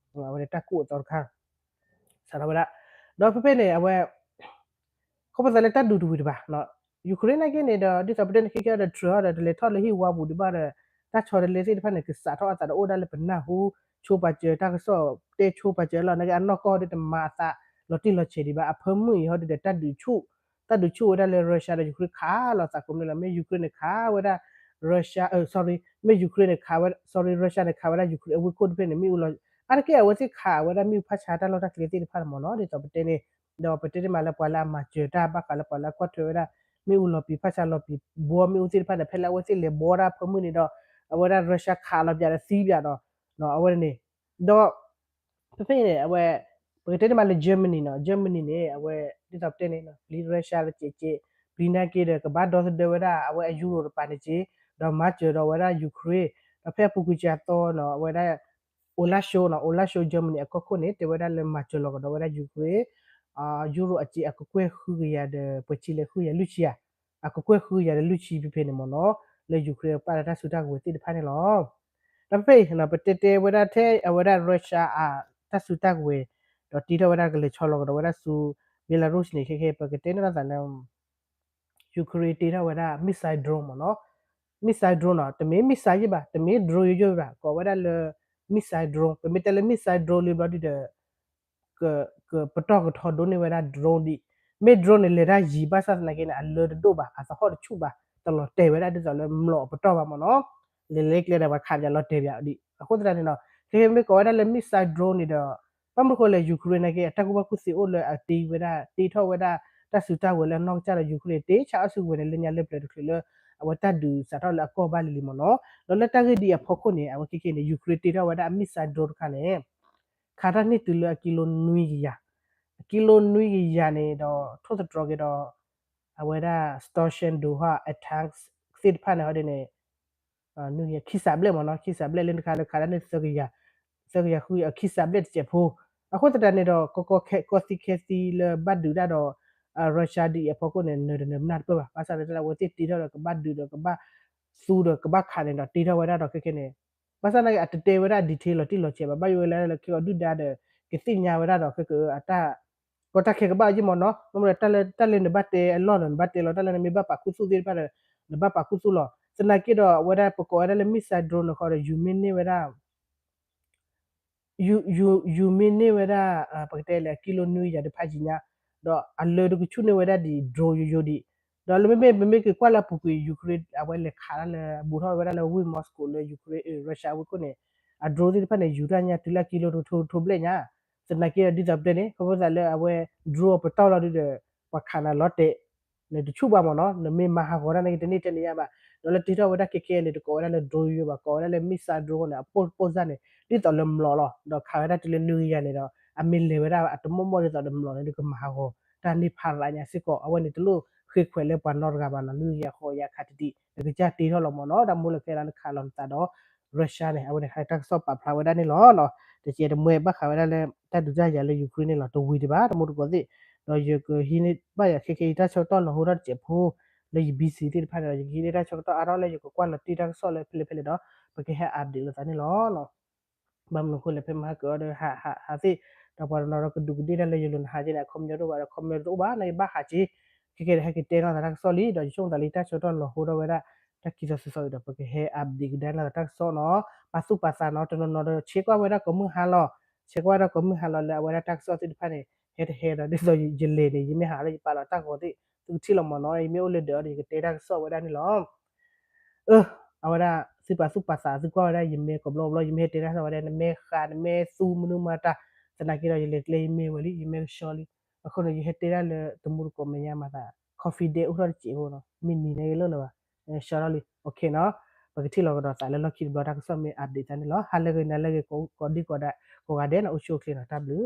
အဝဲန့ၣ်တၢ်ကူၣ်အသီတခါ စးထီၣ်ဝဲဒၣ် ဒီးဖဲဖဲန့ၣ် အဝဲ ခီဖျိလၢတၢ်ဒုးတဝံၤတဘၣ် Ukraine နာ်က့န့ၣ်ဒီး ဒ်သိးပတဲန့ၣ် ခဲကဲဒီး Trump ဒီး တလဲၤထီၣ်လၢဟံၣ်ဝါပူၤဒံးဘၣ်ဒီး တၢ်ဆီတလဲသ့ၣ်တဖၣ်န့ၣ် ကစးထီၣ်အသးဒီးအိၣ်ဒၣ်လၢပနၢ်ဟူ ဆိပာ်စၢၤတၢ်ကစီၣ် တဲဆိပာ်စၢၤလီၤ နာ်က့အနီၢ်ကီၢ်ဒီးတမၤအသးလီၤတံၢ်လီၤဆဲးဒံးဘၣ် အဖၢမုၢ်အံၤဟီဒုဒီး တၢ်ဒုးဆူၣ် တၢ်ဒုးဆူၣ်ဝဲဒၣ်လၢ Russia ဒီး Ukraine ခးလိာ်သးကိးမံၤလီၤ မ့ၢ် Ukraine န့ၣ်ခးဝဲဒၣ် Russia sorry မ့ၢ် Ukraine န့ၣ်ခးဝဲ sorry Russia န့ၣ်ခးဝဲဒၣ် Ukraine အဝ့ၢ်ခိၣ်တဖျၢၣ်န့ၣ် မ့ၣ်အူလီၤ အါတက့ၢ်အဝဲသ့ၣ်ခးဝဲဒၣ်မ့ၣ်အူဖးဆါတၢ်လီၢ်တၢ်ကျဲသ့ၣ်တဖၣ်မ့ၢ်နီၤ ဒ်သိးပတဲန့ၣ် ဒီးပတဲတ့ၢ်မးလၢပှၤလၢအမၤစၢၤတၢ်ဘၣ်ဃးလၢပှၤလၢအကွၢ်ထွဲဝဲဒၣ် မ့ၣ်အူလီၤပံၤဖးဆါလီၤပံၤဘှီမ့ၣ်အူသ့ၣ်တဖၣ်န့ၣ် ဖဲလၢအဝဲသ့ၣ်လဲၤဘှီတၢ်ဖၢမုၢ်န့ၣ်ဒီး အဝဲဒၣ် Russia ခးလီၤပၠးဒီးသံပၠးဒီး အဝဲန့ၣ် ဒီး ဖဲဖဲန့ၣ် အဝဲ ပကတဲန့ၣ်မးလၢ Germany နီၤ Germany န့ၣ် အဝဲ ဒ်သိးပတဲန့ၣ် ပျံၤ Russia လၢကဲးကဲး ပျံၤနာ်က့ဒီးကဘၣ်ဒီသဒၢဝဲဒၣ် အဝဲအ Euro တပၤန့ၣ်က့ ဒီးမၤစၢၤဒီးဝဲဒၣ် Ukraine ဒီးဖဲအပူၤကွံာ်စှၤသီနီၤ အဝဲဒၣ် Olaf Scholz နီၤ Olaf Scholz Germany အကီၢ်ခိၣ်န့ၣ် တဲဝဲဒၣ်လၢမၤစၢၤလီၤကဒီးဝဲဒၣ် Ukraine Euro အစ့အကကွဲၢ်ဃုကယၤဒီး ပှဲၤဆံလဲၤဃုကယၤလွံၢ်ဆံဧါ အကကွဲၢ်ဃုကယၤဒီးလွံၢ်ဆံဖဲဖဲန့ၣ်မ့ၢ်နီၤ လၢ Ukraine ပာ်လၢတၢ်စုတၢ်ကဝဲၤသ့ၣ်တဖၣ်န့ၣ်လီၤ. ဒီးဖဲဖဲအံၤ ပတဲတဲဝဲဒၣ်ထဲအဝဲဒၣ် Russia အတၢ်စုတၢ်ကဝဲၤ ဒီးတ့ထီၣ်ဝဲဒၣ်ကလဲၤဆီလီၤကဒီးဝဲဒၣ်ဆူ Belarus န့ၣ် ခဲခဲ ပကတဲန့ၢ်လိာ်သးလၢ Ukraine တ့ထီၣ်ဝဲဒၣ် missile drone မ့ၢ်နီၤ missile drone နီၤ တမ့ၢ် missile ယဲၢ်ဘၣ် တမ့ၢ် drone ယိယိဘၣ် ကိးဝဲဒၣ်လၢ missile drone ပမ့ၢ်တဲလၢ missile drone လံဘျီဒုဒီး ကပတီၢ်ကထီဒိၣ်န့ၢ်ဝဲဒၣ် drone ဒံး မ့ၢ် drone န့ၣ် လဲၤတၢ်ယံၤဘၣ်ဆၣ်သနာ်က့န့ၣ် အလၢတဒိၣ်ဘၣ် အသဟီၣ်တဆူၣ်ဘၣ် တလီၤတဲာ်ဝဲဒၣ်ဒ်သိးလၢမျိာ်အပတီၢ်ဘၣ်မ့ၢ်နီၤ လဲၤလဲၤကျဲဒီးပှၤခးပၠးလီၤတဲာ်ပၠးဒံး အဃိသတးန့ၣ်နီၤ ခဲခဲမ့ၢ်ကိးဝဲဒၣ်လၢ missile drone န့ၣ်ဒီး ဘၣ်မနုၤဃိလဲၣ် Ukraine နာ်က့ အတၢ်ကူၣ်ဘၣ်ကူၣ်သ့အိၣ်လၢအတ့ဝဲဒၣ် တ့ထီၣ်ဝဲဒၣ် တၢ်စုတၢ်ဝဲၤလၢအနီၢ်ကစၢ်ဒီး Ukraine တ့ဆါအီၣ်စုကဝဲၤန့ၣ် လၢညါလၢပျၢၤတချုးလၢ အဝဲတၢ်ဒုးစးထီၣ်လၢအကီၢ်ဘၣ်လံလံမ့ၢ်နီၤ ဒီးလၢတၢ်ဂ့ၢ်ဒ်အံၤအဖီခိၣ်န့ၣ် အဝဲခဲခဲန့ၣ် Ukraine တ့ထီၣ်ဝဲဒၣ်အ missile drone တခါန့ၣ် ခးတၢ်န့ၢ်တုၤလၢအကံလိနွံကယၤ အကံလိနွံကယၤန့ၣ်ဒီး ထိၣ်သတြီၤက့ၤဒီး အဝဲဒၣ် Storm Shadow ဟီ အ tanks သ့ၣ်တဖၣ်န့ၣ်ဟီဒ်န့ၣ် နွံကယၤ ခံစးဘျဲၣ်မ့ၢ်နီၤ ခံစးဘျဲၣ်လၢနခါဒီး ခးတၢ်န့ၢ်သၢကယၤ သၢကယၤဃု အခံစးဘျဲၣ်တစဲးဖိ အဃိသတးန့ၣ်ဒီး ကီကီခဲ ကီသံခဲသံလၢဘၣ်ဒုးတၢ်ဒီး Russia ဒ်အံၤအဖီခိၣ်န့ၣ် နၢၤတနၢၤမနုၤတပၢၢ်ဘၣ် ဘၣ်ဆၣ်ဒီး တၢ်လၢအဝဲသ့ၣ်တ့ထီၣ်ဒီးကဘၣ်ဒုးဒီးကဘၣ်သူဒီးကဘၣ်ခးန့ၣ်ဒီး တ့ထီၣ်ဝဲဒၣ်ဒီးခဲခဲန့ၣ် ဘၣ်ဆၣ်သနာ်က့ အတတဲဝဲဒၣ် detail လီၤတံၢ်လီၤဆဲးဘၣ် ဘၣ်ယိၣ်ဝဲလၢလၢခံကီၢ်ဒုၣ်ဒါဒီး ကသ့ၣ်ညါဝဲဒၣ်ဒီးခဲကၢအတၢ် ကီတၢ်ခဲကဘၣ်အီၤယ့ၢ်မ့ၢ်နီၤ မ့ၢ်မ့ၢ်ဒီး တၢ်လၢ တၢ်လၢနဘၣ်တဲအလီၢ်ဒီး နဘၣ်တဲလီၤ တၢ်လၢနမ့ၢ်ဘၣ်ပာ်ခူသူၣ်သ့ၣ်တဖၣ်ဒီး နဘၣ်ပာ်ခူသူၣ်လီၤ သနာ်က့ဒီး အဝဲဒၣ်ပကိးဝဲဒၣ်လၢ missile drone န့ၣ်ဃီဒီး ယူၤမ့ၢ်န့ၢ်ဝဲဒၣ် ယူၤ ယူၤ ယူၤမ့ၢ်န့ၢ်ဝဲဒၣ် ပကတဲလၢ ကံလိနွံကယၤတဖၣ်ယံၤညါ ဒီးအလၢတကဆူၣ်န့ၢ်ဝဲဒၣ်ဒ် drone ယိယိဒံး ဒီးလၢမ့မ့ၢ် ပမ့ၢ်က့ၤကွၢ်လၢအပူၤကွံာ် Ukraine အဝဲလဲၤခးတၢ်လၢ ဘူးထီၣ်ဝဲဒၣ်လၢဝ့ၢ် Moscow လၢ Ukraine Russia ဝ့ၢ်ခိၣ်န့ၣ် အ drone သ့ၣ်တဖၣ်န့ၣ် ယူၤတၢ်ညါတုၤလၢကံလိတကထိဘျဲၣ်ညါ သနာ်က့ဒီးဒ်သိးပတဲန့ၣ် ခီဖျိသးလၢအဝဲ drone အပတီၢ်လီၤဒုဒီး ပှၤခးနၤလီၤတဲာ် နတဆူၣ်ဘၣ်မ့ၢ်နီၤ နမ့ၢ်မၤဟးဂီၤတၢ်န့ၣ် ကတန့ၢ်တဲန့ၣ်ယါဘၣ်. ဒီးလၢတ့ထီၣ်ဝဲဒၣ်ခဲခဲန့ၣ် တကိးဝဲဒၣ်လၢ drone ယိယိဘၣ် ကိးဝဲဒၣ်လၢ missile drone န့ၣ် အပိၢ်ပိၢ်စၢ်န့ၣ် ဒ်သိးလၢမျိာ်လီၤ ဒီးခးဝဲဒၣ်တုၤလၢနွံကယၤန့ၣ်ဒီး အမ့ၢ်လဲၤဝဲဒၣ်အတမိၣ်မိၣ်ဒ်သိးဒီးမျိာ်န့ၣ် ဒုကမၤဟးဂီၤ တၢ်န့ၢ်ဖးရးညါစ့ၢ်ကီး အဝဲန့ၣ်တလိၣ်ဃ့ခွဲးလၢပှၤနီတဂၤဘၣ်နီၤ နွံကယၤဃိးကယၤခးတံၢ်တံၢ် နကစၢ်တ့ထီၣ်လီၤမ့ၢ်နီၤ တၢ်မူလၢခဲလၢာ်နခးလီၤနသးဒီး Russia န့ၣ် အဝဲန့ၣ် ဟးတၢ်ကစီၣ်ပာ်ဖျါဝဲဒၣ်န့ၣ်လီၤ. တကဲးတမှဲဘၣ်ဃးဝဲဒၣ်လၢ တၢ်ဒုးတၢ်ယၤလၢ Ukraine န့ၣ်လီၤ တဝံၤဒံးဘၣ် တမူတကိးသ့ၣ် ဒီးယကဟံးန့ၢ်ဘၣ်ယၤခဲခဲအံၤတၢ်ဆၢကတီၢ်လီၤဟိထီၣ်တစဲးဖိ လၢယ B C သ့ၣ်တဖၣ်န့ၣ်ဒီး ယကဟံးန့ၢ်တၢ်ဆၢကတီၢ်အါထီၣ်လၢယကကွၢ်လီၤတံၢ်တၢ်ကစီၣ်လၢဖဲလဲၣ်ဖဲလဲၣ်ဒီး ပကဟဲ update လိာ်သးန့ၣ်လီၤ. ဘၣ်မနုၤအဃိလဲၣ် ဖဲမဟါကၢအီၤဒီး ဟးသ့ၣ် ဒီးပှၤတနီၤဒီးကဒူးကဒ့ၣ်တၢ်လၢယလိၤနဟးက့န့ၣ် အ comment တအိၣ်ဘၣ် နယဘၣ်ဟးက့ ခဲကဲဒီးဟဲက့ၤတဲနီၢ်သးတၢ်ကစီၣ်လံ ဒီးယဆိကမိၣ်သးလၢတၢ်ဆၢကတီၢ်လီၤဟိထီၣ်ဝဲဒၣ် တၢ်ခံသီသၢသီအံၤဒီး ပကဟဲ update ကဒါနီၢ်သးတၢ်ကစီၣ်နီၤ ပာ်သူၣ်ပာ်သးနီၤ တနီၤနီၤဒီးဆဲးကွၢ်ဝဲဒၣ်ကိးမုၢ်ဟါလီၤ ဆဲးကွၢ်ဝဲဒၣ်ကိးမုၢ်ဟါလီၤလၢအဝဲဒၣ်တၢ်ကစီၣ်သ့ၣ်တဖၣ်န့ၣ် ဟဲတဟဲဒီးဒ်သိးယလဲၤန့ၣ် ယမ့ၢ်ဟးလၢယပာ်လီၤတၢ်ဂီၤသ့ၣ် သုကထံၣ်လီၤမ့ၢ်နီၤ ယမ့ၢ်အိၣ်လၢဒၢးအီၤဒီးယကတဲတၢ်ကစီၣ်ဝဲဒၣ်န့ၣ်လီၤ. အၢ အဝဲဒၣ်သုပာ်သူၣ်ပာ်သးသုကွၢ်ဝဲဒၣ်ယမဲာ်ကိးဘျီဘျီ ယမ့ၢ်ဟဲတဲတၢ်ကစီၣ်ဝဲဒၣ် နမဲာ်ဃး နမဲာ်သူမနုၤမၤတၢ် သနာ်က့ဒီးယလဲၤကျဲယမ့ၢ်ဝဲလံ ယမဲာ်ကဆှီလံ အဃိန့ၣ် ယဟဲတဲဒၣ်လၢတမူတကိးမဲာ်ညါမၤသး confident အိၣ်ထီၣ်တစဲးဖိနီၤ မ့ၢ်နံၤန့ၣ်ဂ့ၤလိၣ်လၢၤဘၣ် ဆှီထီၣ်လံ okay နီၤ ပကထံၣ်လီၤကဒီးသးလၢလီၢ်ခံတဘျီတၢ်ကစီၣ်မ့ၢ် update သးန့ၣ်လီၤ ဟါလၢဂ့ၤ နၤလၢဂ့ၤ ကိးဒံကိးဂၤဒဲး ကိးဂၤဒဲးနီၤ အိၣ်ဆူၣ်အိၣ်ချ့နီၤ တၢ်ဘျုး